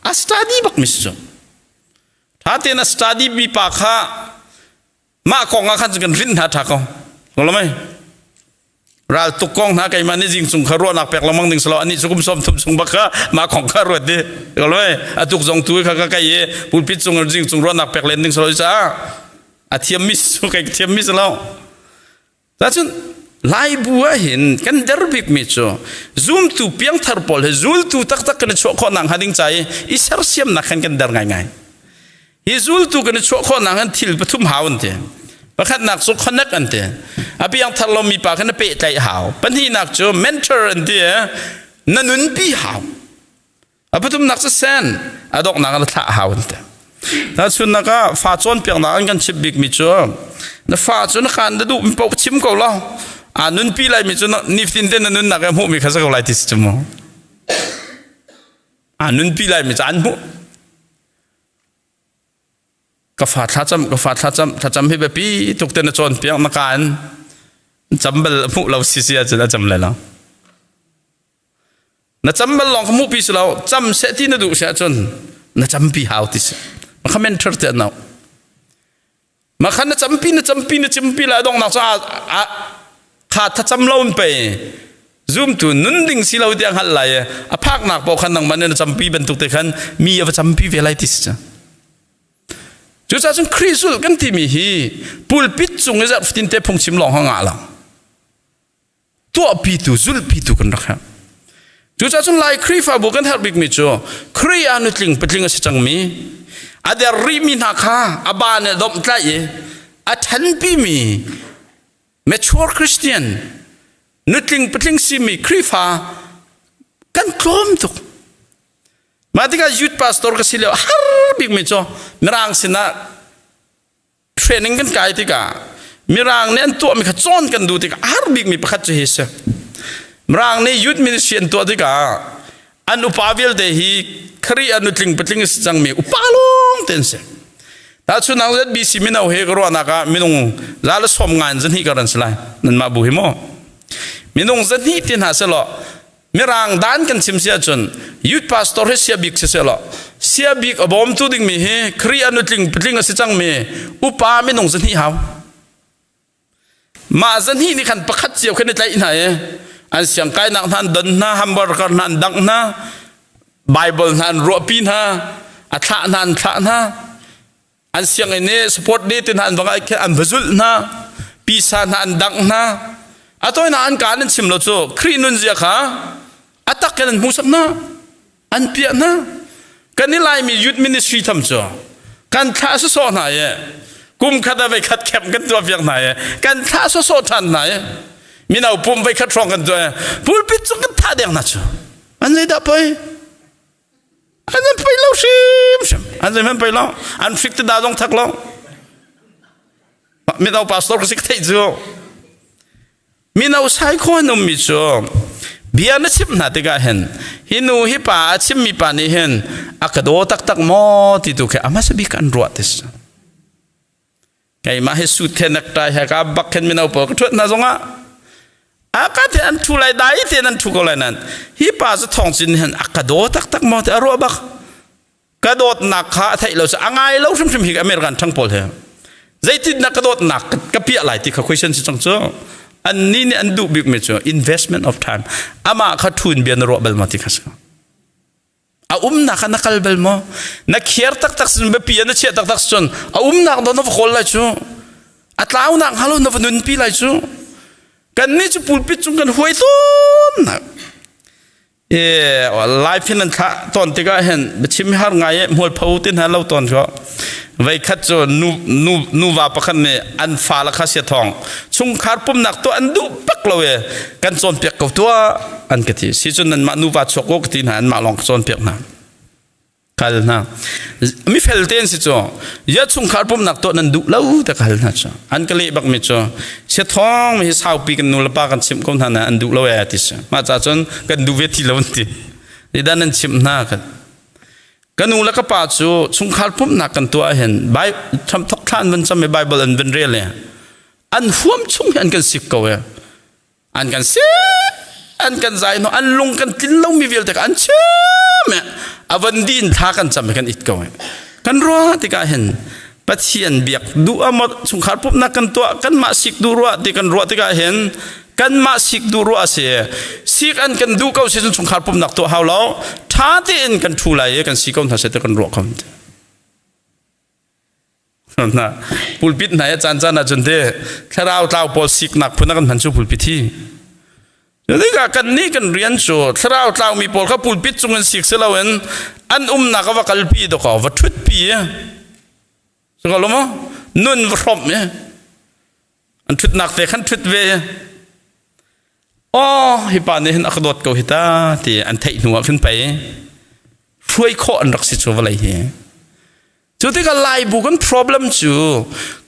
A study bak mi si cu. Ṭha tein a study mi pa kha mah kong ah khan cun kan rinh hna ṭha ko. Lo mei? Ral tuk kong hna keimah nih zing cung kha ruahnak pek lengmang ding silo anih cu kum 30 chung bak kha mah kong kha ruat di. Lo mei? A tuk zong tu kha ka kai i pulpit cung zing cung ruahnak pek len ding silo caah a thiam mi su kai thiam mi silo. Cun Laibu ah hin kan der bikmi cu zumtu piangthar pawl he zultu taktak kan i chuah khawh nak hnga ding ca i i sersiamnak khan kan der ngaingai. Hi zultu kan i chuah khawh nak hin thil pathum hau an ti. Pakhatnak cu connect an ti. A piangthar lomi pa kha na pehtlaih hau. Pahnihnak cu mentor an ti. Na nunpi hau. A pathumnak cu sen a donghnak ah thlah hau an ti. Tahchunnak ah fa cawnpiaknak an kan chimh bikmi cu na fa cu na kaan na duh mi paoh chim ko law aa nunpi lai mi cu nifatin te na nunnak i hmuhmi kha si ko lai ti si cu mu. Aa nunpi lai mi cu an hmuh. Ka fa thlacam ka fa thlacam thlacam hi biapi tuk te na cawnpiak na kaan cam bal hmuh lo si si ahcun a cam lai lo. Na cam bal lawng kha hmuhpi si lo cam seh ti na duh si ahcun na campi hau ti si ma kha mentor te an ma kha na campi na campi na cimpi la dong nak cu a kha thlacam lo in pe zumtu nun ding si lo tiang hngalh lai a phaknak paoh khan nangmah nih na campi bantuk te khan mi a va campi ve lai ti si cu cucaah cun Khrih zulh kan timi hi pulpit cung i zarh fatin te phungchim lawng ha ngah lo tuahpitu zulhpitu kan rak herh. Cucaah cun Lai Khrihfabu kan herh bikmi cu Khrih ah nutling patling a si cangmi a der rihmi hna kha a ba nih domh tlaih i a ṭhanpimi mature Christian nutling patling simi Khrihfa kan tlawm tuk. Mah tikah youth pastor ka si lio har bikmi cu Mirang sinah training kan kai tikah Mirang nih an tuahmi kha cawn kan duh tikah a har bikmi pakhat cu hi si. Mirang nih youth ministry an tuah tikah an upa vialte hi Khrih ah nutling patling a si cangmi upa lawng te an si. Tahchunhnak ZBC mino he ka ruahnak ah minung za le sawm nga in zahnih kar an si lai. Nanmah bu hi maw? Minung zahnih ti hna selaw Mirang dan kan chim si ahcun youth pastor hi sia bik si selaw sia bik a bawmtu dingmi hi Khrih a nutling patling a si cangmi upa minung zahnih hau. Mah zahnih nih khan pakhat cio khan i tlaih hna i an siangkainak hna an don hna hamburger hna an dangh hna Bible hna an ruahpi hna a thlah hna an thlah hna an sianginn i sport day te hna an va ngai an va zulh hna pisa hna an dangh hna a tawinak an kaan an chim lo cu Khrih nunzia kha a tak in an hmuhsak hna an piah hna kan i Laimi youth ministry tham cu kan thlah sawsawh hna i kum khat ah voikhat camp kan tuah piak hna i kan thlah sawsawh ṭhan hna i mino pum voikhat hrawng kan tuah i pulpit cung kan thah deng hna cu an zeidah poi An an pei lo hrimhrim. An zeihmanh pei lo. An fik te da zong thak lo. Mino pastor ka si ka theih cu. Mino sai kho an ummi cu bia na chimh hna tikah hin hi nu hi pa a chimmi pa nih hin a ka daw taktak maw ti tu khi a hmasa bik an ruah ti si. Keimah hi suit he necktie he ka bak khin mino pawl ka ṭhuat hna zongah a ka te an ṭhu lai dai te an ṭhu ko lai nan hi pa cu thong cin hin a ka daw taktak maw ti a ruah bak ka dawtnak kha a theih lo cu a ngai lo hrimhrim hi American ṭhang pawl he zeitin na ka dawtnak ka piah lai ti kha question si cang cu annih nih an duh bikmi cu investment of time amah kha ṭhun bia na ruah bal maw ti kha si A umnak ah na kal bal maw? Na khiar taktak sin biapi ah na chiah taktak cun a umnak do na va kawl lai cu. A tlaunak hnga lo na va nunpi lai cu. Kannih cu pulpit cung kan huai tawn nak. E live hin an thlah tawn tikah hin biachim har ngai e hmualpho tin ha lo tawn ko. Veikhat cu nu nu nuva pakhat nih an fa la kha sia thong chungkhar pumnak tuah an duh bak lo e kan cawnpiak ko tuah an ka ti si cun nanmah nuva chuak ko ka ti hna anmah lawng ka cawnpiak hna kal hna mi fel te an si cu ya chungkhar pumnak tuah nan duh lo te ka hal hna cu an ka leh bak mi cu sia thong mi hi saupi kan nu le pa kan chimh ko hna na an duh lo e ti si mah ca cun kan duh ve ti lo an ti ni dan an chimh hna kan. Ka nu le ka pa cu chungkhar pumhnak kan tuah ahhin thok thla an van cam i Bible an van rel i an huam chung hi an kan sik ko i an kan sik, an kan zai hnu an lung kan tlin lomi vialte kha an chim i a van din thla kan cam i kan it ko i kan ruah tikah hin Pathian biak duh a maw chungkhar pumhnak kan tuah kanmah sik duh ruah ti kan ruah tikah hin kanmah sik duh ruah a si. Sik an kan duh ko si cun chungkhar pumhnak tuah hau lo, ṭha tein kan ṭhu lai i kan si ko hna seh ti kan ruah ko. Na pulpit hna i caan caan ahcun te thlarau tlau pawl siknak phun a kan hman cu pulpit hi. Cutikah kannih kan rian cu thlarau tlaumi pawl kha pulpit cung in sik si loin an umnak a va kalpi dawkaw va ṭhutpi i si ko lo maw? Nun va hrawmh i an ṭhutnak te khan ṭhut ve i aw hi pa nih hin a ka dawt ko hi ta ti an theih hnu ah khin pei hruai khawh an rak si cu vawlei hi. Cu tikah Laibu kan problem cu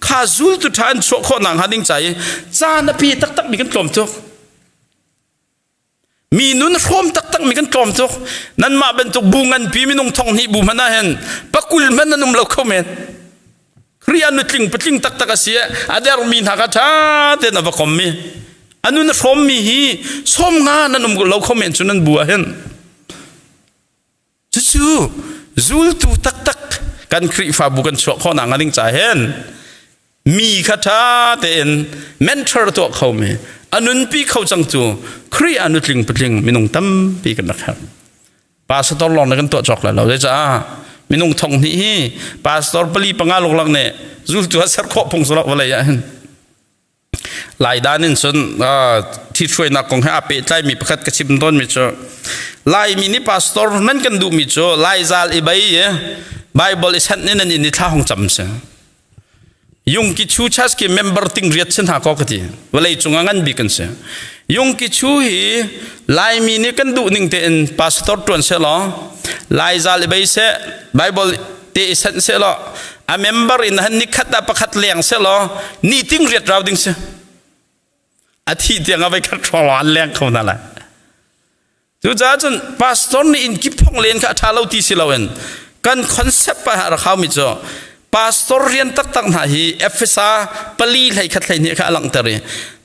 kha zultu ṭha an chuah khawh nakhnga ding ca i caan a pi taktak mi kan tlawm tuk. Mi nun hrawm taktak mi kan tlawm tuk. Nanmah bantuk bu nganpi minung thong hnih bu hmanh ah hin pakul hmanh nan um lo kho men. Khrih ah nutling patling taktak a si a dermi hna kha ṭha tein a va kommi. A nun a hrawmmi hi sawm nga nan um lo kho men cu nan bu ah hin. Cucu zultu taktak kan Khrihfabu kan chuah khawh nakhnga ding ca hin mi kha ṭha tein mentor tuah khomi a nunpi kho cangtu Khrih ah nutling patling minung tampi kan rak herh. Pastor lawng nih kan tuah cawk lai lo. Zeicah minung thong hnih hi pastor pali panga luklak nih zultu ah ser khawh phung cu lo vawlei ah hin. Laidan in cun ṭhithruainak kong he aa pehtlaimi pakhat ka chim tawnmi cu Laimi nih pastor nan kan duhmi cu Laizal i bei i Bible i sanh in nan inn i thla hong cam si. Yungki Chu Church ki member ting riat si hna ko ka ti. Vawlei cung ah ngan bik an si. Yungki Chu hi Laimi nih kan duh ning tein pastor ṭuan seh law Laizal i bei seh Bible te i sanh seh law a member in han ni khat ah pakhat leng seh law ni ting riat rau ding si a thi tiang a vai khat hrawng an leng kho na lai. Cucaah cun pastor nih inn kip thong len kha a ṭha lo ti si loin kan concept ah rak haumi cu pastor rian taktak hna hi Efesa pali hlei khat hlei hnih kha a langhter i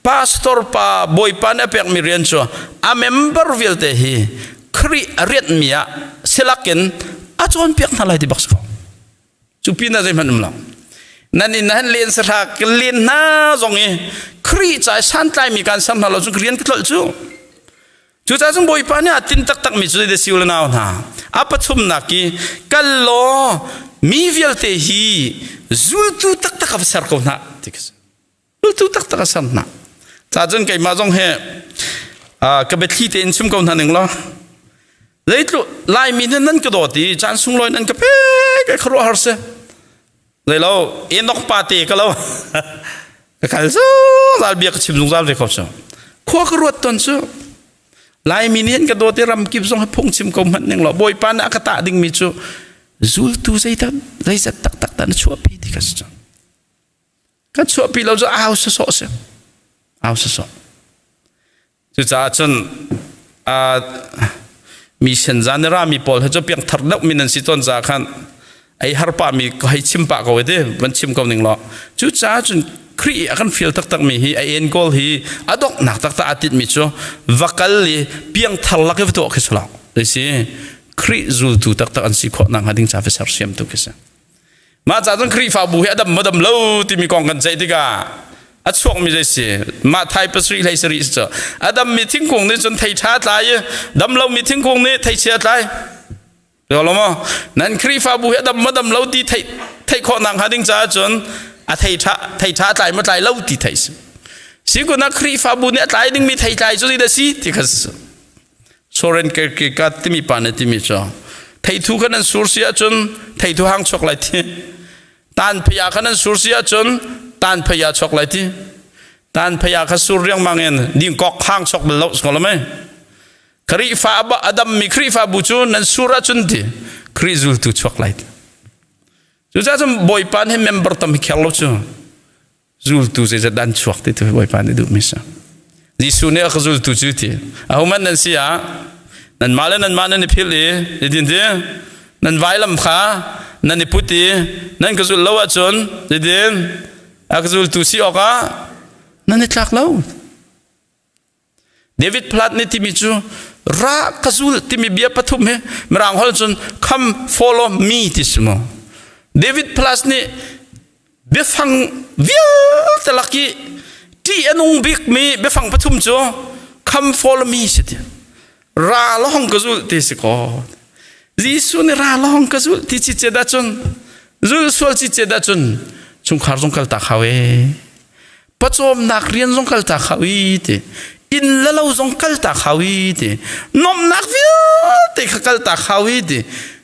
pastor pa bawipa nih a pekmi rian cu a member vialte hi Khrih a rianhmi ah silakin a cawnpiak hna lai ti bak si ko. Cu pin ah zeihmanh um lo. Nan inn ah hin len sahra ka len hna zong i Khrih ca i santlaimi kan ser hna lo cu rian ka tlolh cu. Cucaah cun Bawipa nih a tin taktak mi cu zei siu le nau hna. A pathumnak i kal law mi vialte hi zultu taktak a va ser ko hna ti ka si. Zultu taktak a ser hna. Ca cun keimah zong hi ka biathli tein chim ko hna ning law zeitluk Laimi nih nan ka dawt i caan sunglawi nan ka pek i khuaruahhar si. Zeilo Enoch pa te ka lo ka kal zungzal bia ka chim zungzal ve ko cu. Khua ka ruat ton cu Laimi nih an ka dawt i ramkip zong hi phungchim ko hmanh ning law Bawipa nih a ka tah dingmi cu zultu zeitat zeizat taktak dah na chuahpi ti ka si cu. Kan chuahpi lo cu au sawsawh si. Au sawsawh. Cucaah cun mi senza nih rami pawl he cu piangthar deuh mi nan si tawn caah khan ei har pah mi hei chim pah ko te van chim ko ning law. Cucaah cun Khrih a kan fial taktak mi hi a en goal hi a donghnak taktak a tit mi cu va kal i piangthar lak i va tuah khi si lo. Si Khrih zultu taktak an si khawh nakhnga ding ca va sersiam tu khi si. Mah ca cun Khrihfabu hi a dam maw dam lo timi kong kan ceih tikah a chuakmi zei si mah thai pasarih hlei sarih si cu a dammi thingkung nih cun thei ṭha tlai i dam lomi thingkung nih thei chia tlai. Lo maw? Nan Khrihfabu hi a dam maw dam lo ti theih theih khawh nakhnga ding caah cun a thei ṭha thei ṭha tlai maw tlai lo ti theih si. Si kun ah Khrihfabu nih a tlai dingmi thei tlai cu zeidah si ti kha si. Soren Kierkegaard timi pa nih timi cu theithu kha nan sur si ahcun theithu hang chuak lai ti tan phei ah kha nan sur si ahcun tan phei ah chuak lai ti tan phei ah kha sur riangmang in dingkok hang chuak bal lo ko lo mei Khrihfa a dammi Khrihfabu cu nan sur ahcun ti Khrih zultu chuak lai ti cucaah cun Bawipa nih member tam hi kher lo cu Zultu zeizat dah an chuak ti tu Bawipa nih duhmi si. Jesuh nih a ka zultu cu ti. Ahohmanh nan si ah nanmah le nanmah nan i philh i zeitin ti? Nan vailam kha nan i put i nan ka zulh lo ahcun zeitin a ka zultu si awkah nan i tlak lo. David Platt nih timi cu ra ka zul timi bia pathum hi mirang holh cun come follow me ti si mu. David Platt nih biafang vialte lak i ṭih a nung bikmi biafang pathum cu come follow me si ti. Ra lawng ka zul ti si ko. Jesuh nih ra lawng ka zul ti ci dah cun zul sual ci dah cun chungkhar zong kal tak hau e. Pawcawmnak rian zong kal tak hau i ti. Inn le lo zong kal tak hau i ti. Nomnak vialte kha kal tak hau i ti.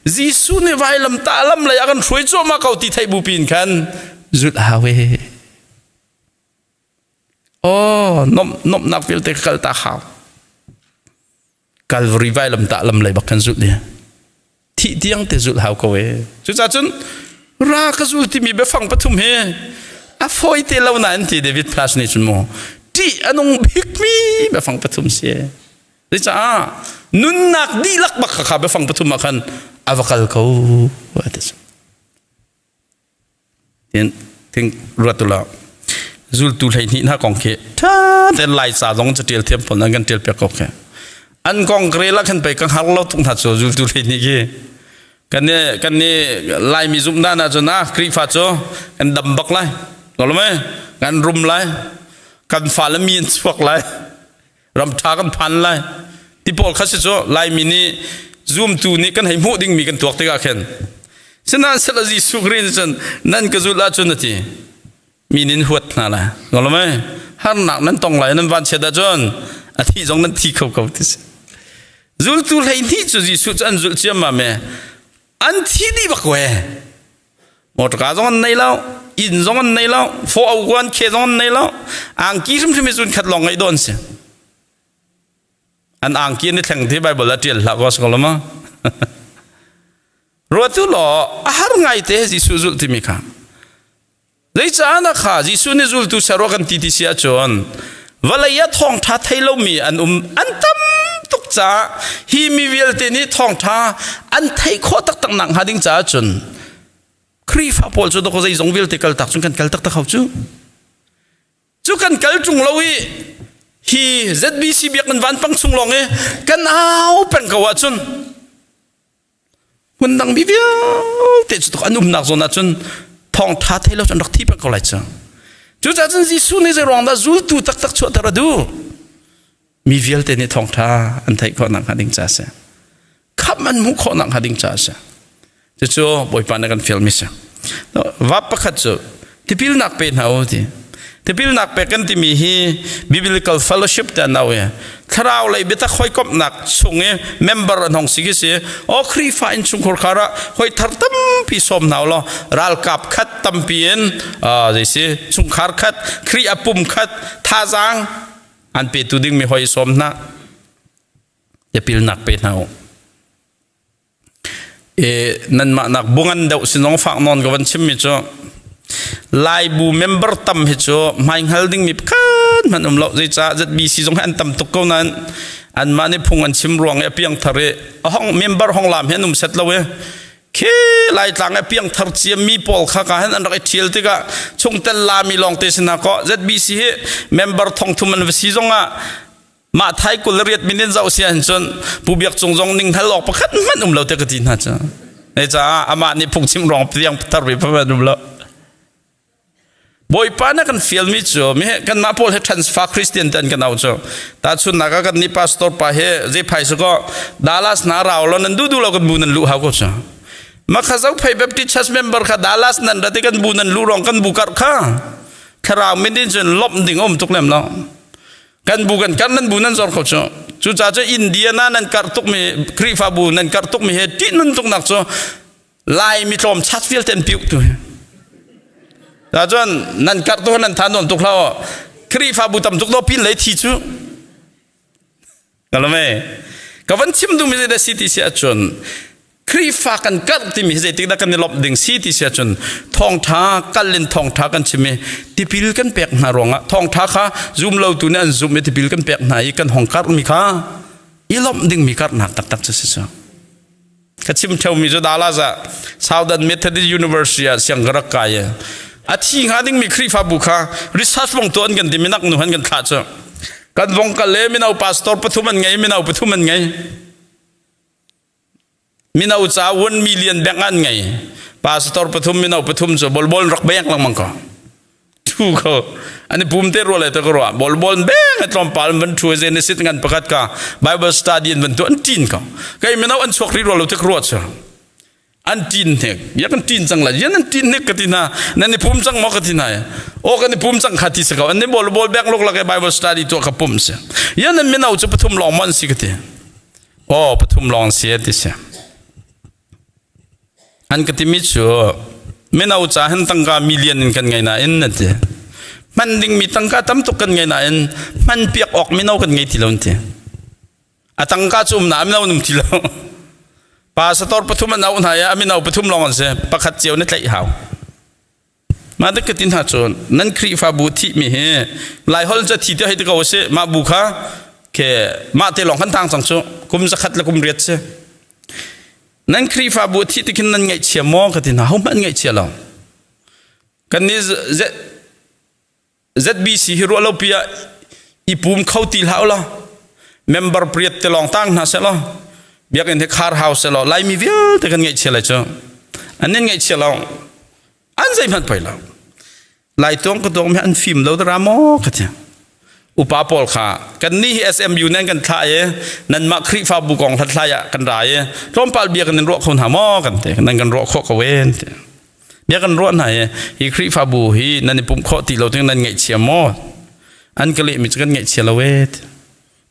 Jesuh nih vailam tah lam lei a kan hruai cuahmah ko ti theih bu pin khan zulh hau e. Oh, nomnak vialte ka kal ta hau. Calvary vailam tah lam lei bak kan zulh ni. Thih tiang te zulh hau ko e. Cucaah cun ra ka zul timi biafang pathum hi a fawi te lo nain ti David Plus nih cun mu ṭih a nung bikmi biafang pathum si. Zeicah nunnak dihlak bak kha biafang pathum ah khan a va kal ko ati. Tin thing ruat ulaw zultu 12 hna kong khi ṭha tein Laica zong catial thiam fawn an kan ṭial piak ko khi. An kong ka rel ah khan pei ka hngar lo tuk hna cu zultu 12 khi. Kan nih kan nih Laimi zumhdan ahcun ah Khrihfa cu kan dam bak lai. Lo mei? Kan rum lai. Kan fale mi an chuak lai. Ram ṭha kan phan lai. Ti pawl kha si cu Laimi nih zumtu nih kan hei hmuh dingmi kan tuak tikah khin sihmanhsehlaw Jesuh Khrih nih cun nan ka zulh ahcun a ti mi nin huat hna lai ngol mei harnak nan tong lai nan vanchiat ahcun a thih zong nan thi kho ko ti si zultu 12 cu Jesuh cu an zulh ciammam e an thi dih bak we motorka zong an nei lo inn zong an nei lo fo au khe zong an nei lo angki hrimhrim i zun khat lawng ngeih dawn si an angki an i thleng ti Bible a ṭial hlah ko si ko lo ma ruatu law a har ngai te Jesuh zulh timi kha zeicah na kha Jesuh nih zultu serwa kan ti ti si ahcun vawlei ah thawngṭha thei lomi an um an tam tuk caah hi mi vialte nih thawngṭha an theih khawh taktak nak hnga ding caah cun Khrihfa pawl cu dawk zeizong vialte kal tak cun kan kal taktak hau cu Cu kan kal ṭung lo i hi ZBC biakinn vanpang chung lawng i kan au peng ko ahcun hmun dang mi vialte cu tuk an umnak zawn ahcun thawngṭha thei lo cun rak thi peng ko lai cu. Cucaah cun Jesuh nih zei ruang dah zultu taktak chuahter a duh? Mi vialte nih thawngṭha an theih khawh nakhnga ding ca a si. Khamh an hmuh khawh nakhnga ding ca a si. Cucu Bawipa nih kan fialmi si. Vap pakhat cu tipilnak pe hna u ti. Tipilnak pek kan timi hi biblical fellowship te an au i thlarau lei biatak hawikomhnak chung i member an hong si khi si. O Khrihfa innchungkhar khar ah hoi thar tampi sawm hna law ralkap khat tampi in zei si chungkhar khat Khrih a pum khat thazaang an petu dingmi hoi sawm hna tipilnak pe hna u. E nanmah nak bungan deuh sinong fak nawn ka van chimmi cu Laibu member tam hi cu hmainghal dingmi pakhat hmanh um lo zeicah ZBC zong hi an tam tuk ko nain anmah nih phung an chim ruang i a piang thar i a hong member hong lam hi an um set lo i khi Laitlang i piang thar ciammi pawl kha ka hin an rak i ṭhial tikah chungtel lami lawng te sinah ko ZBC hi member 3000 an va si zongah Mah thai 28 minute zoh si ahcun Pu Biak Cung zong ning hal awk pakhat hmanh um lo te ka ti hna cu. Ne caah amah nih phungchim rong piang thar ve hmanh um lo. Bawipa na kan fial mi cu mi kan mah pawl he transfer Christian ten kan au cu. Ta chun nak kan ni pastor pa he zei phai su ko Dallas na rau lo nan du du lo kan bu nan lu hau ko cu. Ma kha zo phai Baptist Church member kha Dallas nan ra te kan bu nan lu rong kan bu kar kha. Thlarau min din cun lomh ding um tuk lem lo. Kan bu kan kar nan bu nan zor kho cu. Cucaah cu Indiana nan karh tukmi Khrihfabu nan karh tukmi he ṭihnun tuknak cu Laimi tlawm chat vialte an piuh tu hi. Cun nan karh tu nan tha nuam tuk hlah Khrihfabu tam tuk do pin lei thi cu. Kalame ka van chim duhmi zei dah si ti si ahcun Khrihfa kan karh timi hi zeitik dah kan i lawmh ding si ti si ahcun thawngṭha kal in thawngṭha kan chim i tipil kan pek hna ruangah thawngṭha kha zum lotu nih an zumh i tipil kan pek hna i kan hong karhmi kha i lawmh dingmi karhnak taktak cu si cu. Ka chim theumi cu Dallas ah Southern Methodist University ah siang ka rak kai. A thi hnga dingmi Khrihfabu kha research vong tuah an kan ti minak nu han kan thlah cu. Kan vong kal le mino pastor pathum an ngei, mino pathum an ngei. Mino ca 1 million bank an ngei. Pastor pathum mino pathum cu bolbol rak beng lengmang ko. Thu ko. An i pum te rual te ko ruah. Bolbol beng a tlawmpal van thu zen sit ngan pakhat ka Bible study an van tu an tin ko. Kai mino an chuak ri rual lo te ruat chu. An tin hnek. Ya kan tin cang la. Yan an tin hnek ka ti na. Nan i pum cang mo ka ti na. O kan i pum cang kha ti se ko. An ni bol bol beng lok la ke Bible study tu ka pum se. Yan an mino chu pathum long mon si ka ti. Aw pathum lawng si ti si. An ka timi cu mino ca hin tangka million in kan ngei nain na ti. Hman dingmi tangka tam tuk kan ngei nain hman piak awk mino kan ngei ti lo an ti. A tangka cu um na mino num ti lo. Pastor pathum an auh hna i a mino pathum lawng an si. Pakhat cio na tlaih hau. Mah te ka ti hna cun nan Khrihfabu thihmi hi Laiholh cu thi tiah hei ti ko usih mah bu kha ke mah te lawng kan tang cang cu kum zakhat le kum riat si nan Khrihfabu thih ti khin nan ngaihchia maw ka ti hna hohmanh ngaihchia lo kan nih ZBC hi ruah lo pi ah i pum kho ti hlah ulaw member priat te lawng tang hna seh law biakinn hi khar hau seh law Laimi vialte kan ngaihchia lai cu an nin ngaihchia lo an zeihmanh poi lo Lai tuang ka tuang mi an fim lo dara maw ka ti upa pawl kha kan ni hi SMU nan kan thlah i nanmah Khrihfabu kong hlathlai ah kan ra i tlawmpal bia kan in ruah kho hna maw kan ti nan kan ruah khawh ko en ti Bia kan ruah hna i hi Khrihfabu hi nan i pumh khawh ti lo ting nan ngaihchia maw? An ka lehmi cu kan ngaihchia lo ee.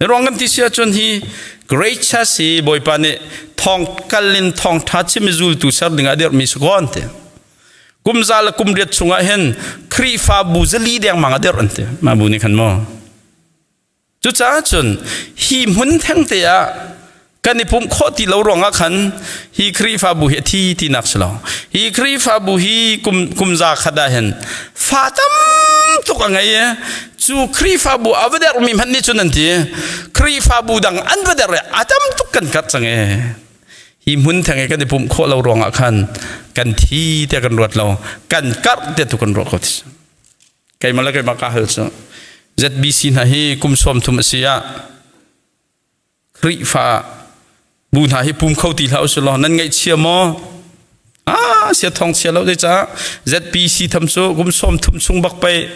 Ruang kan ti si ahcun hi Great Church hi Bawipa nih thawng kal in thawngṭha chim i zultu ser ding ah a dirhmi si kawn ti. Kum za le kum riat chungah hin Khrihfabu zali dengmang a dirh an ti. Mah bu nih khan maw? Cucaah cun hi hmun thengte ah kan i pumh khawh ti lo ruangah khan hi Khrihfabu hi a thi tinak si lo. Hi Khrihfabu hi kum kum za khat ah hin fa tam tuk a ngei i cu Khrihfabu a va dermi hmanh nih cun an ti. Khrihfabu dang an va der i a tam tuk kan karh cang e. Hi hmun theng i kan i pumh khawh lo ruangah khan kan thi tiah kan ruat lo, kan karh tiah tu kan ruah ko ti. Keimah le keimah ka hal cu ZBC hna hi kum 30 a si ah Khrihfa bu hna hi pum kho ti hlah usih law nan ngaihchia maw? Ah, sia thong chia lo dei caah ZBC tham cu kum 30 chung bak pei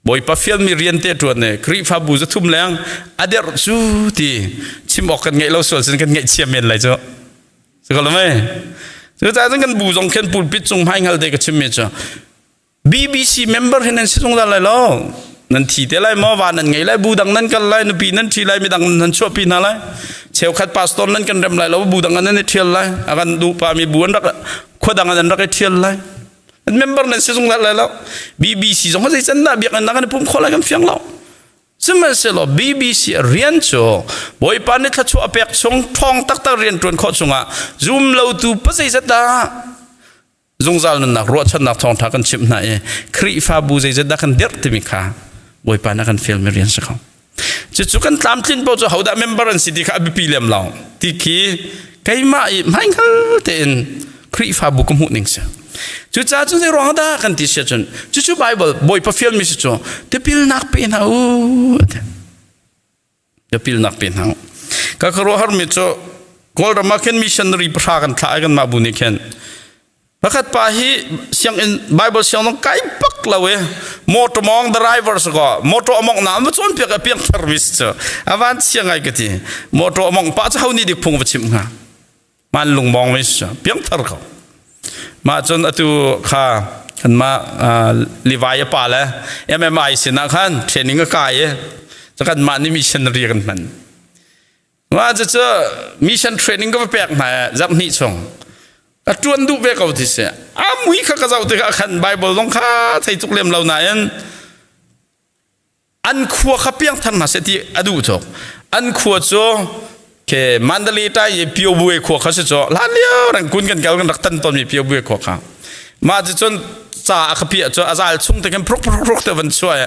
Bawipa fialmi rian te ṭuan ne Khrihfa bu zathum leng a derh cu ti chim awk kan ngeih lo sual cun kan ngaihchia men lai cu. Si ko lo mei? Cucaah cun kan bu zong khin pulpit cung hmai hngal te ka chimmi cu BBC member hi nan si zungzal lai lo. Nan thi te lai maw, va nan ngei lai, bu dang nan kal lai, nupi nan ṭhi lai, midang nan chuahpi hna lai. Cheukhat pastor nan kan rem lai lo, bu dang nan i ṭhial lai. A kan duhpa mi bu an rak khua dang an rak i ṭhial lai. Member nan si zungzal lai lo. BBC zong zei can dah biakinn kan i pum khawh lai kan fiang lo. Sihmanhsehlaw BBC rian cu Bawipa nih thluachuah a pek chung ṭhawng taktak rian ṭuan khawh chungah zum lotu pazeizat dah zungzal nunnak ruahchannak thawngṭha kan chimh hna i Khrihfabu zeizat dah kan dirh timi kha Bawipa nih a kan fialmi rian si ko. Cucu kan tlamtlin paoh cu hodah member an si ti kha a biapi lem lo ti khi keimah i hmainghal tein Khrihfabu ka hmuh ning si. Cucaah cun zei ruang dah kan ti sia cun cucu Bible Bawipa fialmi si cu tipilnak pe hna u tipilnak pe hna u. Ka khuaruahharmi cu Kawlram ah khin missionary pahra kan thlah i kanmah bu nih khin pakhat pa hi sianginn Bible sianginn kai bak lo i motor mong driver si ko motor among na an va cawn piak i piang thar mi si cu avan chia ngai ka ti motor among pa cu ho nih dik phung va chimh hnga man lungmong mi si piang thar ko mah cun atu kha kanmah Levi a pa le MMI sinah khan training a kai i kan mah nih missionary kan hman mah cu mission training ka va pek hna zarh hnih chung ka ṭuan duh ve ko ti si a mui kha ka zoh tikah khan Bible zong kha thei tuk lem lo nain An khua kha piangthar hna seh ti a duh tuk. An khua cu ke Mandalay tai i Pyobue khua kha si cu hlan lio rang kun kan kal kan rak tan tawnmi Pyobue khua kha. Mah cu cun ca a ka piah cu a zal chung te khin pruk pruk pruk te van chuah i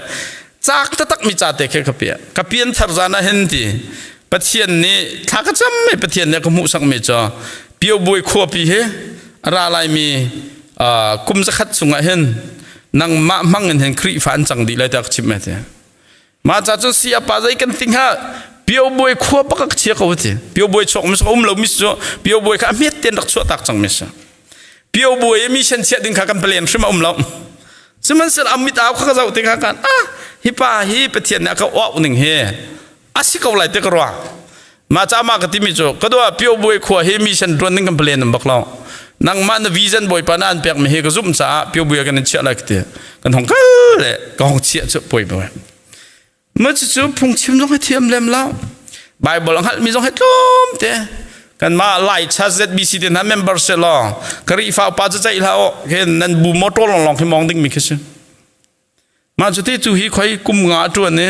cak taktak mi ca te khi ka piah. Ka pian thar zan ah hin ti. Pathian nih thla ka cam mi Pathian nih a ka hmuhsak mi cu Piobuai khuapi hi a ra laimi kum zakhat chungah hin nangmah hmang in hin Khrihfa an cang dih lai tiah ka chimh ti. Mah ca cun si apa zei kan ting ha Piobuai khua bak ka chia ko ti. Piobuai chuak mi um lo mi cu Piobuai kha a hmet ten rak chuah tak cang mi si. Piobuai mi sen chiah ding kha kan palen hrim a um lo. Sihmanhsehlaw a mit au kha ka zoh tikah khan ah hi pa hi Pathian nih a ka uah ning hi a si ko lai ti ka ruah. Mah ca mah ka timi cu ka dua pio buai khua hi mission tuan ding kan plan bak lo. Nangmah na vision bawipa na an pek mi hi ka zumh caah pio buai kan in chiah lai ka ti. Kan hong kal le ka hong chiah cu poi buai. Ma cu phungchim zong hi thiam lem lo. Bible a hngalh mi zong hi tlawm te. Kanmah Lai cha ZBC te hna member se law Khrihfa upa cu ceih hlah u ke nan bu motor long long khi mong ding mi khi si. Mah cu ti tu hi khoi kum nga ṭuan i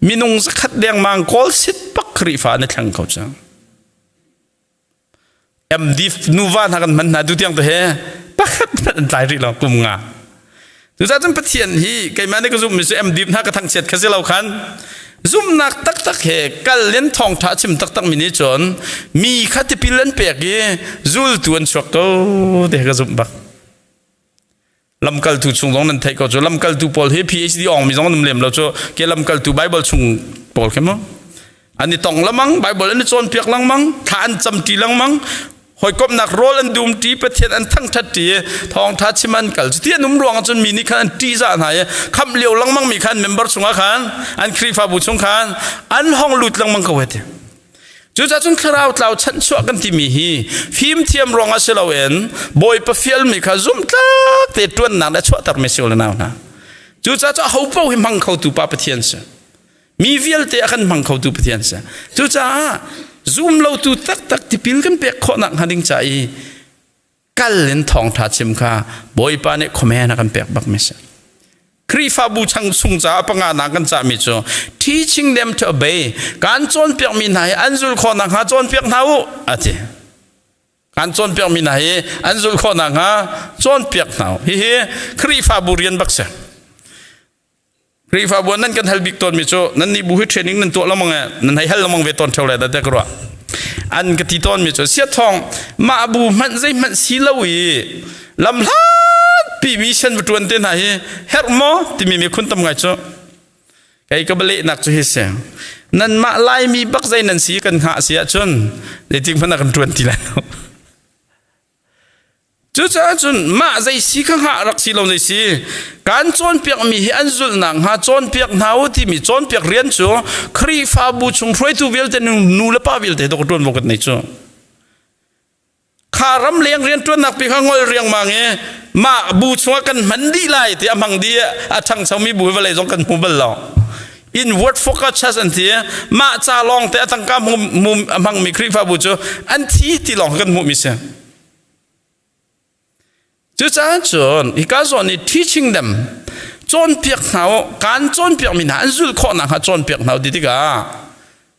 minung zakhat dengmang kawl sit bak Khrihfa an i thleng kho cang. MD nuva hna kan hman hna tu tiang tu he pakhat hmanh an tlai rih lo kum nga. Cucaah cun Pathian hi keimah nih ka zumhmi cu MD hna ka thangchiat kha si lo khan zumhnak taktak he kal in thawngṭha chim taktak mi nih cun mi kha tipil an pek i zultu an chuak ko ti ka zumh bak. Lamkaltu chung zong nan theih ko cu lamkaltu pawl hi PhD ong mi zong an um lem lo cu ke lamkaltu Bible chung pawl khi mu an i tong lamang Bible an i cawnpiak lengmang thla an cam ṭi lengmang hawikomhnak rawl an dum ṭi Pathian an thangṭhat ṭi thawngṭha chim an kal cuti an um ruang ahcun mi nih khan an ṭihzah hna i khamh lio lengmang mi khan member chungah khan an Khrihfabu chung khan an hong lut lengmang ko hei ti. Cucaah cun thlarau tlau chanhchuah kan timi hi fimthiam ruangah si loin Bawipa fialmi kha zumhtlak te ṭuannak le chuahtermi si u le nau hna. Cucaah cu aho paoh hi hmang khotu Pa Pathian si. Mi vialte a kan hmang khotu Pathian si. Cucaah zum lotu taktak tipil kan pek khawhnak hnga ding ca i kal in thawngṭha chim kha Bawipa nih command a kan pek bakmi si. Khrihfabu chang sung caah panga na kan cahmi cu teaching them to obey kan cawnpiakmi hna hi an zul khawh nakhnga cawnpiak hna u a ti. Kan cawnpiakmi hna hi an zulh khawh nakhnga cawnpiak hna u. Hihi Khrihfabu rian bak si. Khrihfabu nan kan hal bik tawnmi cu nan nih bu hi training nan tuah lengmang nan hei hal lengmang ve tawn theo lai dah ka ruah. An ka ti tawnmi cu siathawng mah bu hmanh zeihmanh si lo i lam hlat pi mission va tuan te hna hi herh maw timi mi khun tam ngai cu kei ka balehnak cu hi si nanmah Laimi bak zei nan si kan hngah si ahcun zeitik hmanh ah kan tuan ti lai lo. Cucaah cun mah zei si kha hngah rak si lo zei si kan cawnpiakmi hi an zulh nakhnga cawnpiak hna u timi cawnpiak rian cu Khrihfabu chung hruaitu vialte nu le pa vialte dok ṭuanvo kan nei cu. Kha ram leng rian ṭuannak pi kha ngol riangmang i mah bu chungah kan hman dih lai ti a hmang dih a ṭhangchomi bu hi vawlei zong kan hmu bal lo. Inward focus church an ti mah ca lawng te a tangka a hmangmi Khrihfabu cu an thi ti lawng kan hmuhmi si. Cucaah cun hika zawn i teaching them cawnpiak hna u kan cawnpiakmi hna an zulh khawh nakhnga cawnpiak hna u ti tikah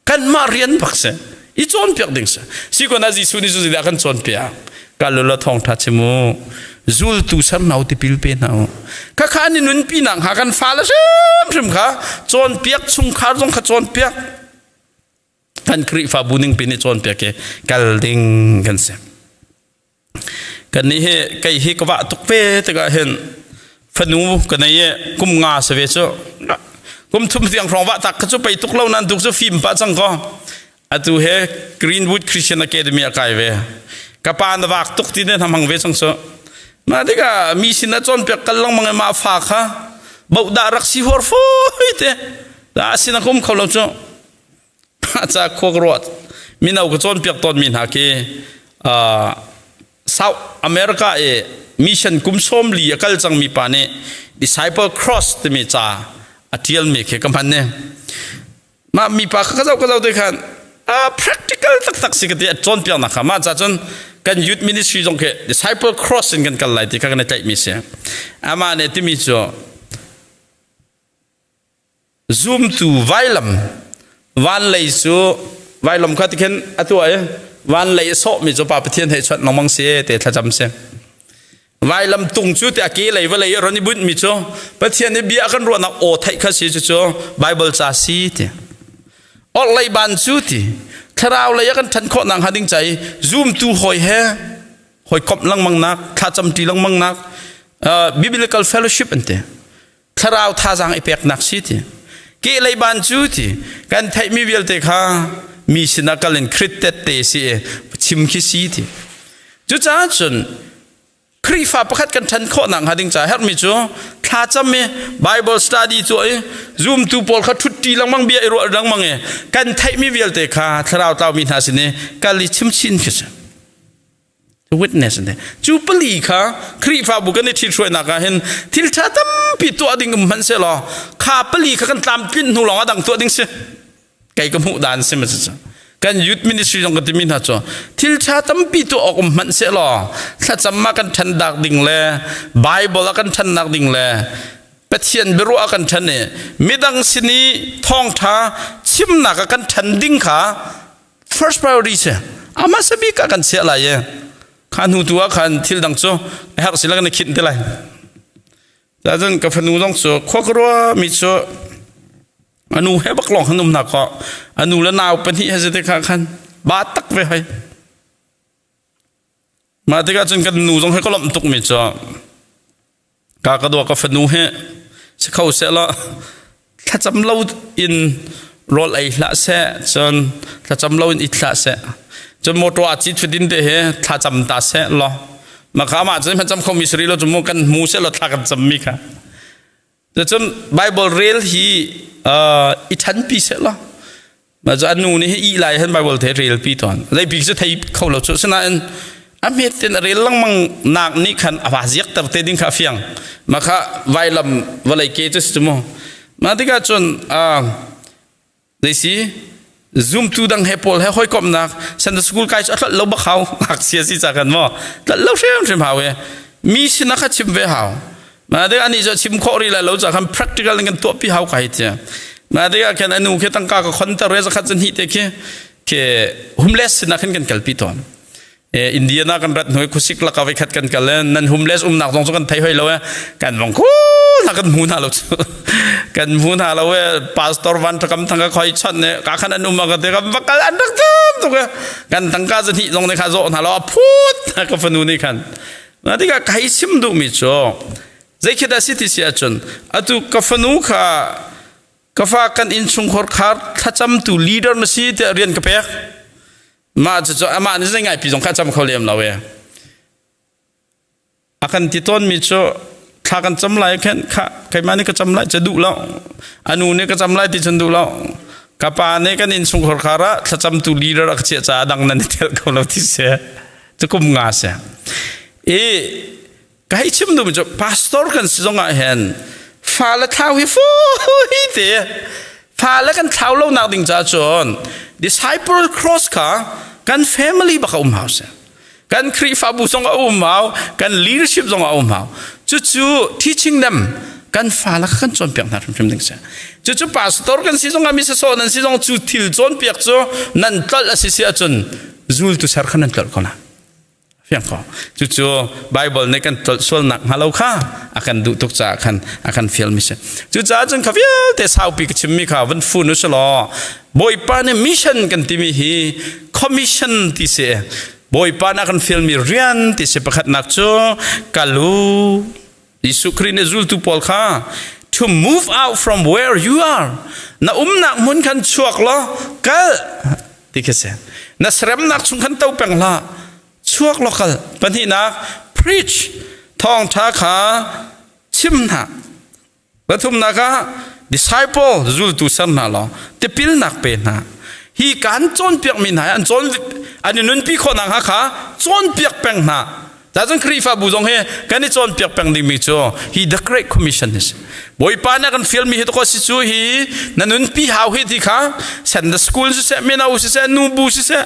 kanmah rian bak si i cawnpiak ding si si kun ah Jesuh nih zeidah kan cawnpiak kal u law thawngṭha chim u zultu ser hna u tipil pe hna u khakha an i nunpi nakhnga kan fale hrimhrim kha cawnpiak chungkhar zong kha cawnpiak kan Khrihfabu ning pin i cawnpiak i kal ding kan si Kannih hi kei hi ka vah tuk ve tikah hin fanu ka nei i kum nga si ve cu. Kum thum tiang hrawng vah tak kha cu pei tuk lo nan tuk cu fim pah cang ko. Atu he Greenwood Christian Academy a kai ve. Ka pa na vak tuk ti ne hna hmang ve cang cu. Mah tikah mi sin ah cawnpiak kal lengmang i mah fa kha bohdah rak si huar fawi te. Da sin a kum kho lo cu. Ca khua ka ruat. Mino ka cawnpiak tawnmi hna khi South America i mission kum 40 a kal cangmi pa nih Disciple Cross timi ca a ṭialmi khi ka hman ne. Mah mipa kha ka zoh ka zoh te khan practical taktak si ka ti a cawnpiaknak kha mah ca cun kan youth ministry zong khi Disciple Cross in kan kal lai ti kha kan i tlaihmi si. Amah nih timi cu Zumtu vailam vanlei cu vailam kha tikhin a tuah i vanlei a sawhmi cu Pa Pathian hei chuanh lengmang si te thlacam si. Vailam tung cu te a ke lei vawlei i ron i bunhmi cu Pathian i bia kan ruahnak aw theih kha si cucu Bible ca si ti. Orhlei ban cu ti thlarau lei a kan ṭhan khawh nak hnga ding ca i zumtu hawi he hawikomh lengmang nak thlacam ṭi lengmang nak biblical fellowship an ti thlarau thazaang i peknak si ti kehlei ban cu ti kan theihmi vialte kha mi sinah kal in Krit tette si i chim khi si ti cucaah cun Khrihfa pakhat kan ṭhan khawh nak hnga ding ca herhmi cu thlacam i Bible study tuah i zumtu pawl kha ṭhutṭi lengmang bia i ruah lengmang i kan theihmi vialte kha thlarau tlaumi hna sin i kal i chim chin khi si witness an cu pali kha Khrihfabu kan i ṭhithruainak ah hin thil ṭha tampi tuah ding um hmanh sehlaw kha pali kha kan tlamtlinh hnu lawng ah dang tuah ding si kei ka hmuh dan si ma cu kan youth ministry zong ka timi hna cu thil ṭha tampi tuah awk um hmanh sehlaw thlacam ma kan ṭhan dak ding le Bible a kan ṭhannak ding le Pathian biaruah a kan ṭhan i midang sin i thawngṭha chimnak a kan ṭhan ding kha first priority si ama sabik ah kan chiah lai i kha hnu tu ah khan thil dang cu a herh si la kan i khinh te lai cun ka fanu zong cu khua ka rua mi cu anu he bak lawng han um na ko anu le nau pahnih he te kha khan ba tak ve hoi mah tikah cun kan nu zong he ka lawmh tuk mi cu Ka ka dua ka fanu he si kho seh law thlacam lo in rawl ei hlah seh cun thlacam lo in it hlah seh cun motor a cit fidin te he thlacam ta seh law maka mah cun hman cam kho mi sari lo cu mu kan hmu seh law thla kan cam mi kha cun Bible rel hi i ṭhanpi seh law Mah cu an nu nih hi ih lai hin Bible the rel pi tawn. Zei bik cu thei kho lo cu sinain a hmet ten a rel lengmang nak nih khan a va ziak ter te ding kha a fiang. Mah kha vailam vawlei ke cu si mu. Mah tikah cun zei si zumtu dang he pawl he hawikomhnak Sunday school kai cu a tlolh lo bak hau ngakchia si ca kan maw tlolh lo hrimhrim hau e mi sinah kha chim ve hau Mah tikah anih cu a chim khawh rih lai lo caah khan practical in kan tuahpi hau ka hei ti. Mah tikah khan a nu khi tangka ka khonter re zakhat zahnih te khi khi homeless sinah khan kan kalpi tawn. Indiana kan rat hnu khuasik laka voi khat kan kal nan homeless umnak zong cu kan thei hoi lo e kan vong khu na kan hmu hna lo cu kan hmu hna lo e pastor van takam thang ka khoi chan ne ka khan an um ka te ka va kal an rak tam tuk e kan tangka zahnih zong ne kha zo hna lo a phut ka fanu nih khan Na tikah ka hei chim duhmi cu zei khi dah si ti si ahcun atu ka fanu kha ka fa kan innchungkhar khar thlacamtu leader na si tiah rian ka pek. Mah cucu amah nih zei ngaipi zong kha cam kho lem lo e. A kan ti tawnmi cu thla kan cam lai khan kha keimah nih ka cam lai ca duh lo anu nih ka cam lai ti cun duh lo ka pa nih kan innchungkhar khar ah thlacamtu leader a ka chiah caah dang nan i tel kho lo ti si cu kum nga si i ka hei chim duhmi cu pastor kan si zong ah hin fale thlau hi fawi te fale kan thlau lo nak ding ca cun disciple cross kha kan family bak a um hau si kan Khrihfabu zong a um hau kan leadership zong a um hau cucu teaching them kan fale kha kan cawnpiak hna hrimhrim ding si cucu pastor kan si zong ah mi sasaw nan si zong cu thil cawnpiak cu nan tlolh a si si ahcun zultu ser kha nan tlolh ko la fiang ko cucu Bible nih kan tlolh sualnak hnga lo kha a kan duh tuk caah khan a kan fial mi si cucaah cun kha vialte saupi ka chimmi kha van fun u law Bawipa nih mission kan timi hi commission ti si Bawipa nih a kan fialmi rian ti si pakhatnak cu kalu Jesuh Khrih nih zultu pawl kha to move out from where you are na umnak hmun khan chuak law kal ti khi si na seremnak chung khan to peng hlah chuak law kal pahnihnak preach thawngtha kha chim hna pathumnak ah disciple zultu ser hna law tipilnak pe hna hi kan cawnpiak mi hna an cawn an i nunpi khawh nak hnga kha cawnpiak peng hna Cun Khrihfabu zong hi kan i cawnpiak peng dingmi cu hi the great commission hi si. Bawipa nih a kan fialmi hi to si cu hi na nunpi hau hi ti kha Sunday school siseh mino siseh nubu siseh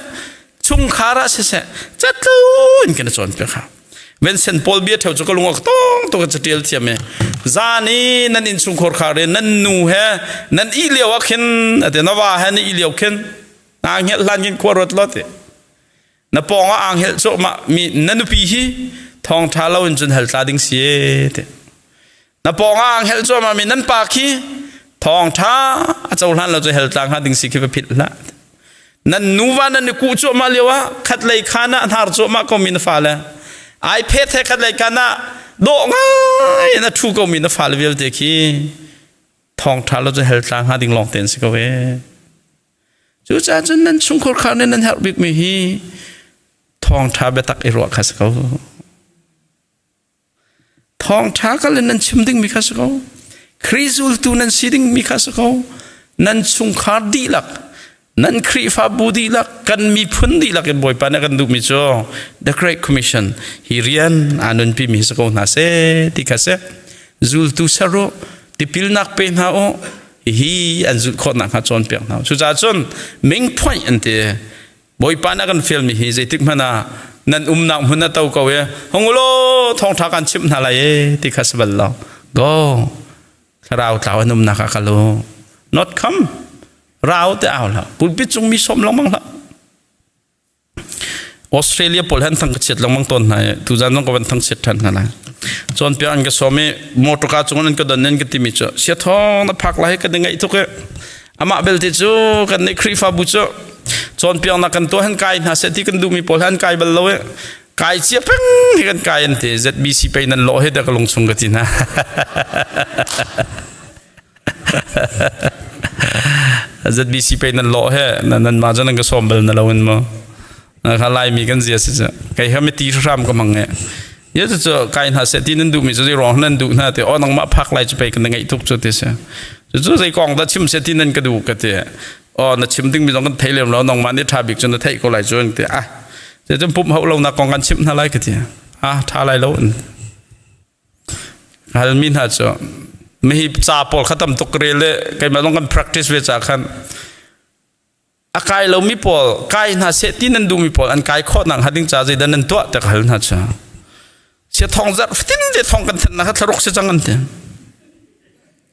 chungkhar ah siseh catlu in kan i cawnpiak hau. Vincent Paul bia theu cu ka lung a tong to ka catial thiam e. Zan i nan innchungkhar khar i nan nu he nan i lio ah khin ate na va he na i lio khin na ngelh hlan khin khua ruat lo ti. Na pawng ah ang helh cuahmah mi na nupi hi thawngṭha lo in cun hal tla ding si e ti. Na pawng ah ang helh cuahmah mi nan pa khi Thawngṭha a cohlan lo cu hell tlang hnga ding si khi va philh hlah. Nan nuva nan i kuh cuahmah lio ah khatlei khaan ah hnar cuahmah komi na fale iPad he khatlei khaan ah dawh ngai in a ṭhu komi na fale vialte khi thawngṭha lo cu hell tlang hnga ding lawng te an si ko ee. Cucaah cun nan chungkhar khar nih nan herh bikmi hi thawngṭha biatak i ruah kha si ko. Thawngṭha kal in nan chim dingmi kha si ko. Khrih zultu nan si dingmi kha si ko. Nan chungkhar dihlak, nan Khrihfabu dihlak, kan miphun dihlak in Bawipa nih a kan duhmi cu The Great Commission hi rian aa nunpimi si ko hna seh ti kha si. Zultu ser u, tipilnak pe hna u, hihi an zulh khawh nakhnga cawnpiak hna u. Cucaah cun ming phoih an ti. Bawipa nih a kan fialmi hi zeitik hmanh ah nan umnak hmun a to ko i hung ulaw thawngṭha kan chimh hna lai e ti kha si bal lo. Go thlarau tlau an umnak ah kal u. Not come rau te au hlah. Pulpit cung mi sawm lengmang hlah. Australia pawl han thang ka chiat lengmang tawn hna i tuzan zong ka van thang chiat ṭhan hna lai. Cawnpiak an ka sawm i motorka cung an ka don an ka timi cu sia thawng na phak lai ka ngaih tuk i Amah belte cu kan nih Khrihfabu cu cawnpiaknak kan tuah han kai hna seh ti kan duhmi pawl han kai bal lo i kai cia peng hi kan kai an ti ZBC pei nan lawh he dah ka lungchung ka ti hna. ZBC pei nan lawh he nan ma cu nan ka sawm bal na lo in mu. Kha Laimi kan zia si cu kei ha mi ti hram ka mang e. Ye cu cu kai hna seh ti nan duhmi cu zei ruang nan duh hna ti o nangmah phak lai cu pei kan ngaih tuk cu ti si. Cu zei kong dah chim seh ti nan ka duh ka ti. O na chim ding mi zong kan thei lem lo nangmah nih tha bik cu na theih ko lai cu an ti. Ah cu pum hau lo nak kong kan chimh hna lai ka ti. Ah tha lai lo. Halmi hna cu mihi ca pawl kha tam tuk rel le keimah zong kan practice ve ca khan a kai lomi pawl kai hna seh ti nan duhmi pawl an kai khawh nak hnga ding ca zeidah nan tuah te ka hal hna cu sia thong zarh fatin te thong kan that na kha thlaruk si cang an ti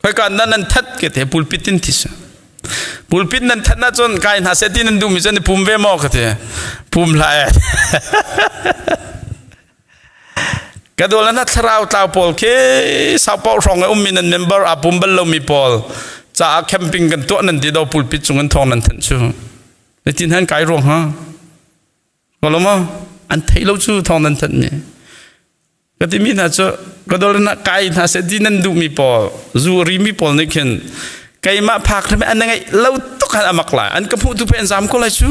khoi ka nan nan that ke te pulpit in thi sa pulpit nan that na cun kai hna seh ti nan duhmi cun pum ve maw ka ti pum hlah e Ka dawla na thlarau tlau pawl khi saupau hrawng i ummi nan member aa pum bal lomi pawl caah camping kan tuah nan ti do pulpit cung in thawng nan thanh cu. Nitin han kai ruang ha. Ko ma an thei lo cu thawng nan thanh mi. Ka ti mi hna cu ka dawla na kai hna se di nan duhmi pawl zu ri mi pawl nih khin keimah phak hrim an ngai lo tuk han amak lai an ka hmuh tu pe an zam ko lai cu.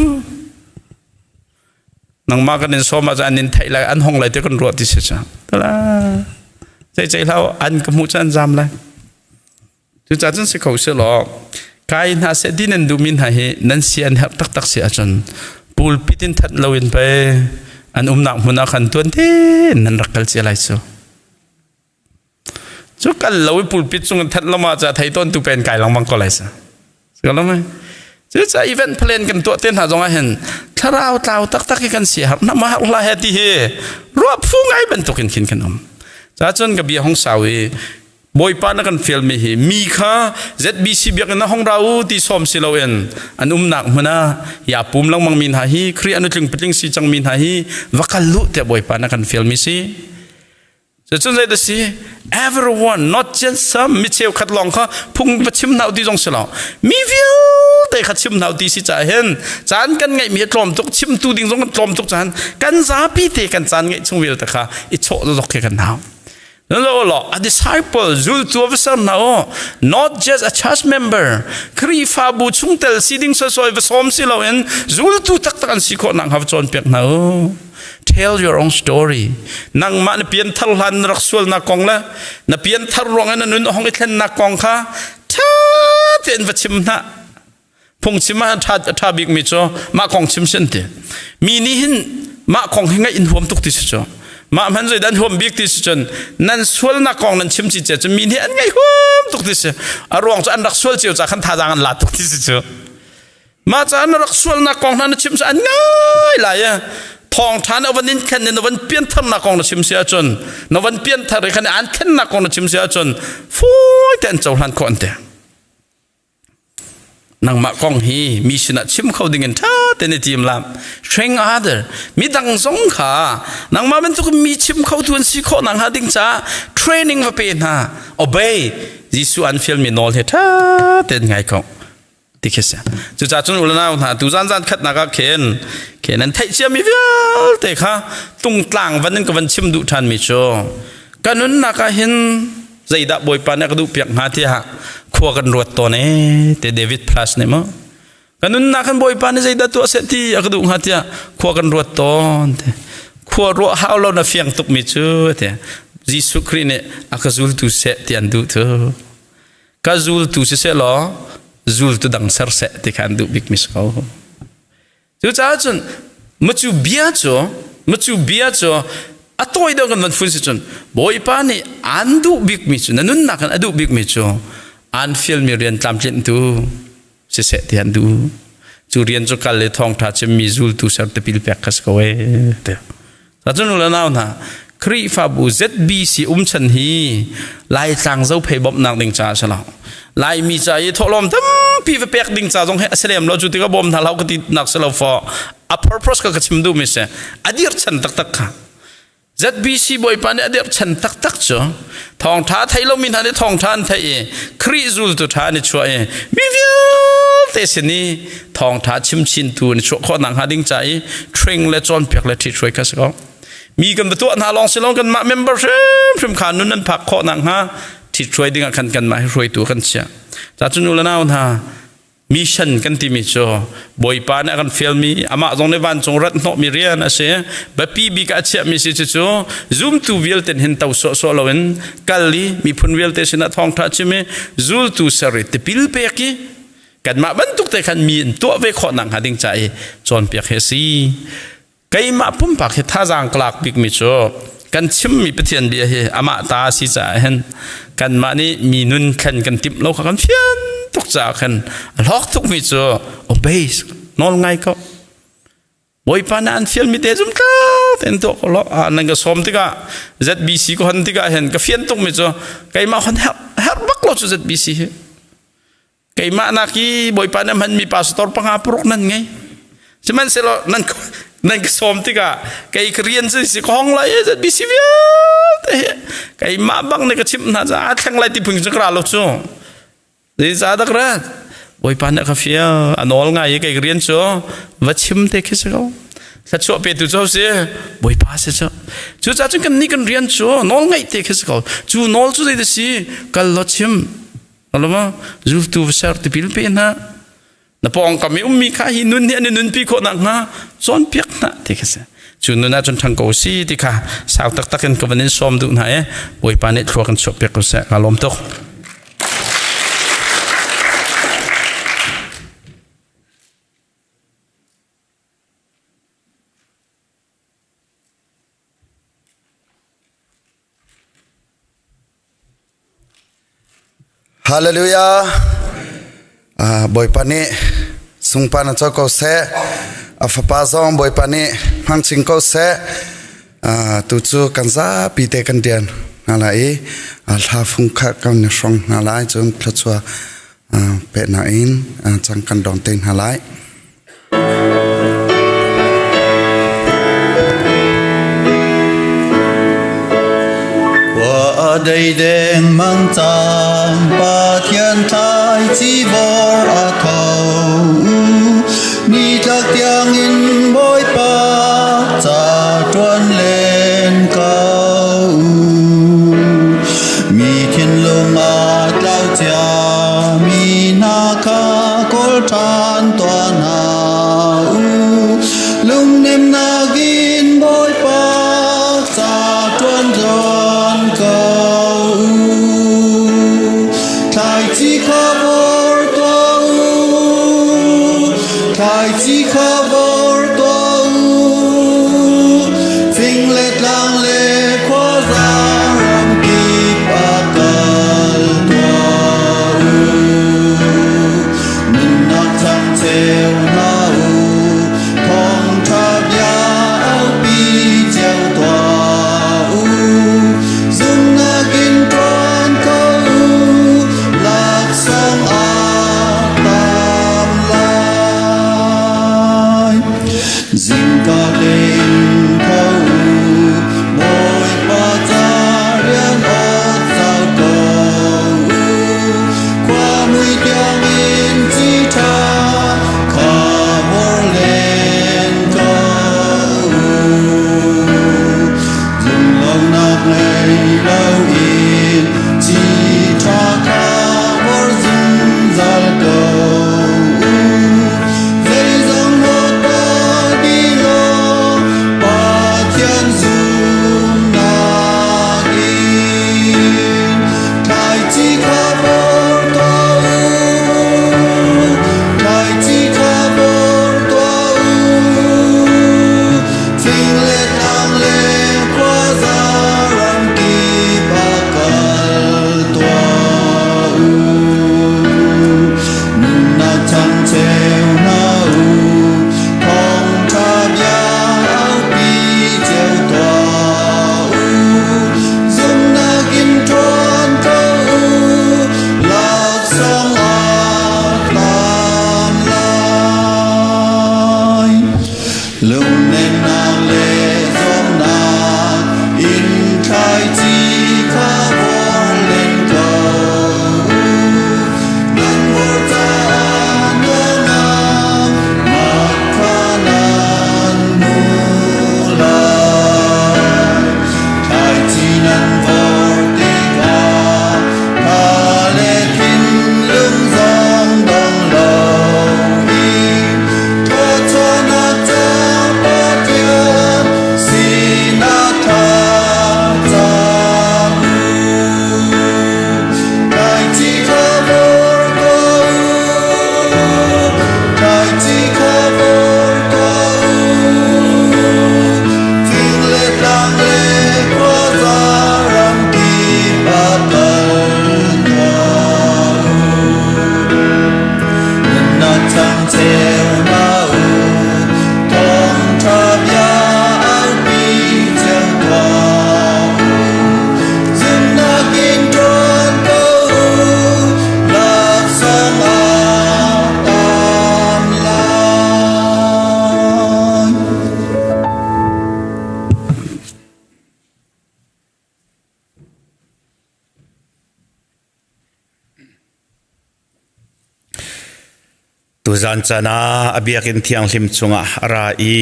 Nangmah kan in sawm ahcun an in theih lai an hong lai ti kan ruah ti si cu tala zei cei hlah an ka hmuh cu an zam lai cucaah cun si kho si law kai hna seh ti nan duhmi hna hi nan si an herh taktak si ahcun pulpit in that loin pei an umnak hmun ah khan tuan tein nan rak kal cia lai cu cu kal lo i pulpit cung in that lama ca thei tawn tu pen kai lengmang ko lai sa lo mai cu ca event plan kan tuah te hna zong ah hin thlarau tlau taktak hi kan si har na ma har la he ti hi ruah phu ngai bantuk in khin kan um ca cun ka bia hong sau i Bawipa na kan fial mi hi mi kha ZBC biakinn na hong ra u ti sawm si loin an umnak hmun ah ya pum lengmang mi hna hi Khrih anu tling patling si cang mi hna hi va kal lu tiah Bawipa na kan fial mi si Cucun zei dah si? Everyone, not just some, mi cheukhat lawng kha phung va chim hna u ti zong si lo. Mi vialte kha chim hna u ti si caah hin caan kan ngeihmi a tlawm tuk, chimtu ding zong kan tlawm tuk caan kan zapi te kan caan ngeih chung vialte kha i chawh zok khi kan hau. Lo lo, a disciple, zultu va ser hna u, not just a church member, Khrihfabu chungtel si ding soi va sawm si loin zultu taktak an si khawh nak hnga va cawnpiak hna u. Tell your own story. Nangmah na pianthar hlan na rak sualnak kong le na pianthar ruangah na nun a hong i thlennak kong kha ṭha tein va chim hna. Phungchim ah ṭha ṭha bikmi cu mah kong chim sin ti. Mi nih hin mah kong hi ngaih in huam tuk ti si cu. Mah hman zei dan huam bik ti si cun nan sualnak kong nan chim ci cia cu mi nih an ngaih huam tuk ti si. A ruang cu an rak sual cio ca khan thazaang an la tuk ti si cu. Mah caah na rak sualnak kong hna na chim cu an ngai lai i thawngṭha na van in khen in na van piantharnak kong na chim si ahcun na van pianthar i khan an thlennak kong na chim si ahcun fawi te an cohlan khawh an ti. Nangmah kong hi mi sinah chim kho ding in ṭha tein i tim lam. Train other. Midang zong kha nangmah bantuk mi chim kho tu an si khawh nakhnga ding caah training va pe hna. Obey. Jesuh an fialmi nawl he ṭha tein ngai ko. Ti khi si. Cucaah cun ulanau hna tu zan zan khatnak ah khin khin an theih ciami vialte kha tungtlang van in ka van chim duh ṭhanmi cu ka nunnak ah hin zeidah Bawipa nih a ka duh piak hnga tiah khua kan ruat tawn ee te David Plus nih maw ka nunnak kan Bawipa nih zeidah tuah seh ti a ka duh hnga tiah khua kan ruat tawn te khua ruah hau lo na fiang tuk mi cu te Jesuh Khrih nih a ka zultu seh ti an duh tu ka zultu si seh law zultu dang ser seh ti kha an duh bik mi si ko. Cucaah cun macu bia cu macu bia cu a tawi deuh kan van fun si cun Bawipa nih aan duh bikmi cu na nunnak in a duh bikmi cu aan fialmi rian tlamtlinhtu siseh ti an duh. Cu rian cu kal i thawngṭha chimmi zultu ser tipil pek kha si ko ee ti. Cun u le nau hna, Khrihfabu ZBC um chan hi Laitlang zophei bawmhnak ding caah a si lo. Laimi ca i thawhlawm tampi va pek ding ca zong hi a si lem lo. Cu tikah bawm hna hlah ka ti nak si lo faw. A purpose ka ka chim duhmi si. A dir chan taktak kha. ZBC Bawipa nih a dir chan taktak cu thawngṭha thei lomi hna nih thawngṭha an theih i Khrih zultu ṭha an i chuah i mi vialte sin i thawngṭha chimchintu an i chuah khawh nakhnga ding ca i train le cawnpiak le ṭhithruai kha si ko. Mi kan va tuah hna lawng si lo kanmah member hrimhrim kha nun an phak khawh nakhnga ṭhithruai dingah khan kanmah hi hruaitu kan chiah. Ca cu nu le nau hna mission kan timi cu Bawipa nih a kan fialmi amah zong nih vancung rat hnawhmi rian a si. Biapi bik ah a chiahmi si cucu zumtu vialte hin to sawhsawh loin kal i miphun vialte sinah thawngṭha chim i zultu ser i tipil pek i kanmah bantuk te khan mi in tuah ve khawh nakhnga ding ca i cawnpiak hi a si. Keimah pumpak hi thazaang ka lak bikmi cu kan chimmi Pathian bia hi amah ta a si caah hin kanmah nih mi nun thlen kan timh lo kha kan fian tuk caah khan a hlawk tukmi cu obey nawl ngai ko. Bawipa nih an fialmi te zum tlak tein tuah ko law nan ka sawm tikah ZBC ka hon tikah hin ka fian tukmi cu keimah hon herh bak lo cu ZBC hi. Keimah nak i Bawipa nih a hmanmi pastor panga paruk nan ngei. Sihmanhsehlaw nan nan ka sawm tikah kei ka rian cu si ka hong lai e ZBC vialte hi keimah bang nih ka chimh hna caah thleng lai ti phung cu ka ra lo cu. Zeicahdah ka rat? Bawipa nih a ka fial a nawl ngai i kei ka rian cu va chim te khi si ko. Thluachuah petu cu si Bawipa si cu. Cucaah cun kan nih kan rian cu nawl ngaih te khi si ko. Cu nawl cu zei si kal law chim. Alama zultu ser tipil pe hna na pawngkam i ummi kha hi nun hi an i nunpi khawh nakhnga cawnpiak hna ti kha si cu nun ah cun ṭhang ko si ti kha sau taktak in ka van in sawm duh hna e Bawipa nih thlua kan chuahpiak ko seh ka lawm tuk. Hallelujah. Bawipa nih sungpa na co ko seh. A fapa zong Bawipa nih hmang ching ko seh. Tu cu kan zapi te kan rian hna lai i hla fung kha kan i hrong hna lai cun thluachuah pehnak in cang kan dong te hna lai. Khua dei dengmang cang Pathian thlaici vor a tho Nitlak tiangin Bawipa ca ṭuan len ko Mi thinlung a tlau cia mi hna kha kawl ṭhan tuah hna u. Lungnemnak in Bawipa ca ṭuan zawn ko u. Thlaici kha vor tuah u, thlaici kha vor tuah u. Fing le tlang le khuazang ram kip ah kal tuah u. Nunnak changcheu hna u, thawngṭha bia aupi cio tuah u. Zumhnak in ṭuan ko u, laksawng ah tam. Zingka tein tho u, Bawipa ca rian awt zau ko u. Khua mui tiangin ci ṭha kha vor len ko u. Zumlonak ngei loin ci ṭha kha vor zungzal ko u. Zeizong hawt dih law Pathian zumnak in thlaici kha vor tuah u. Thlaici kha vor tuah u. Fing le tlang le khuaza ram kip ah kal tuah u. Nunnak changcheu hna u, thawngṭha bia aupi cio tuah u. Zumhnak in ṭuan ko u, laksawng aa hlam lai. Lungnemnak le zuamnak in thlaici kha vor len ko u. Nan vor caah nuamhnak nak kha nan hmu lai. Thlaici nan vor tikah tha le thinlung zong dong loin thawchuahnak ca Pathian sinah thlacam u. Thlaici kha vor tuah u, thlaici kha vor tuah u. Fing le tlang le khuaza ram kip ah kal tuah u. Nunnak changcheu hna u, thawngṭha bia aupi cio tuah u. Zumhnak in ṭuan ko u, laksawng ah tam lai. Tuzan caan ah a biakinn thianghlim chungah a ra i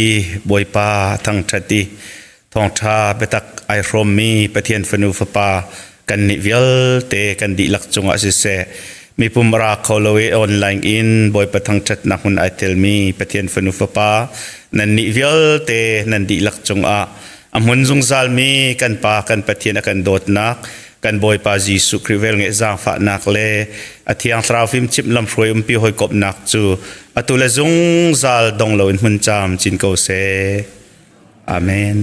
Bawipa thangṭhat i thawngṭha biatak ai hrawmmi Pathian fanu fapa kannih vialte kan dihlak cungah siseh mipum ra kho lo i online in Bawipa thangṭhatnak hmun ai telmi Pathian fanu fapa nannih vialte nan dihlak cungah a hmun zungzalmi kan Pa kan Pathian a kan dawtnak kan Bawipa Jesuh Khrih velngeih zaangfahnak le a Thiang Thlarau fimchimh lamhruai umpi hawikomhnak cu atu le zungzal dong loin hmun caam cin ko seh. Amen.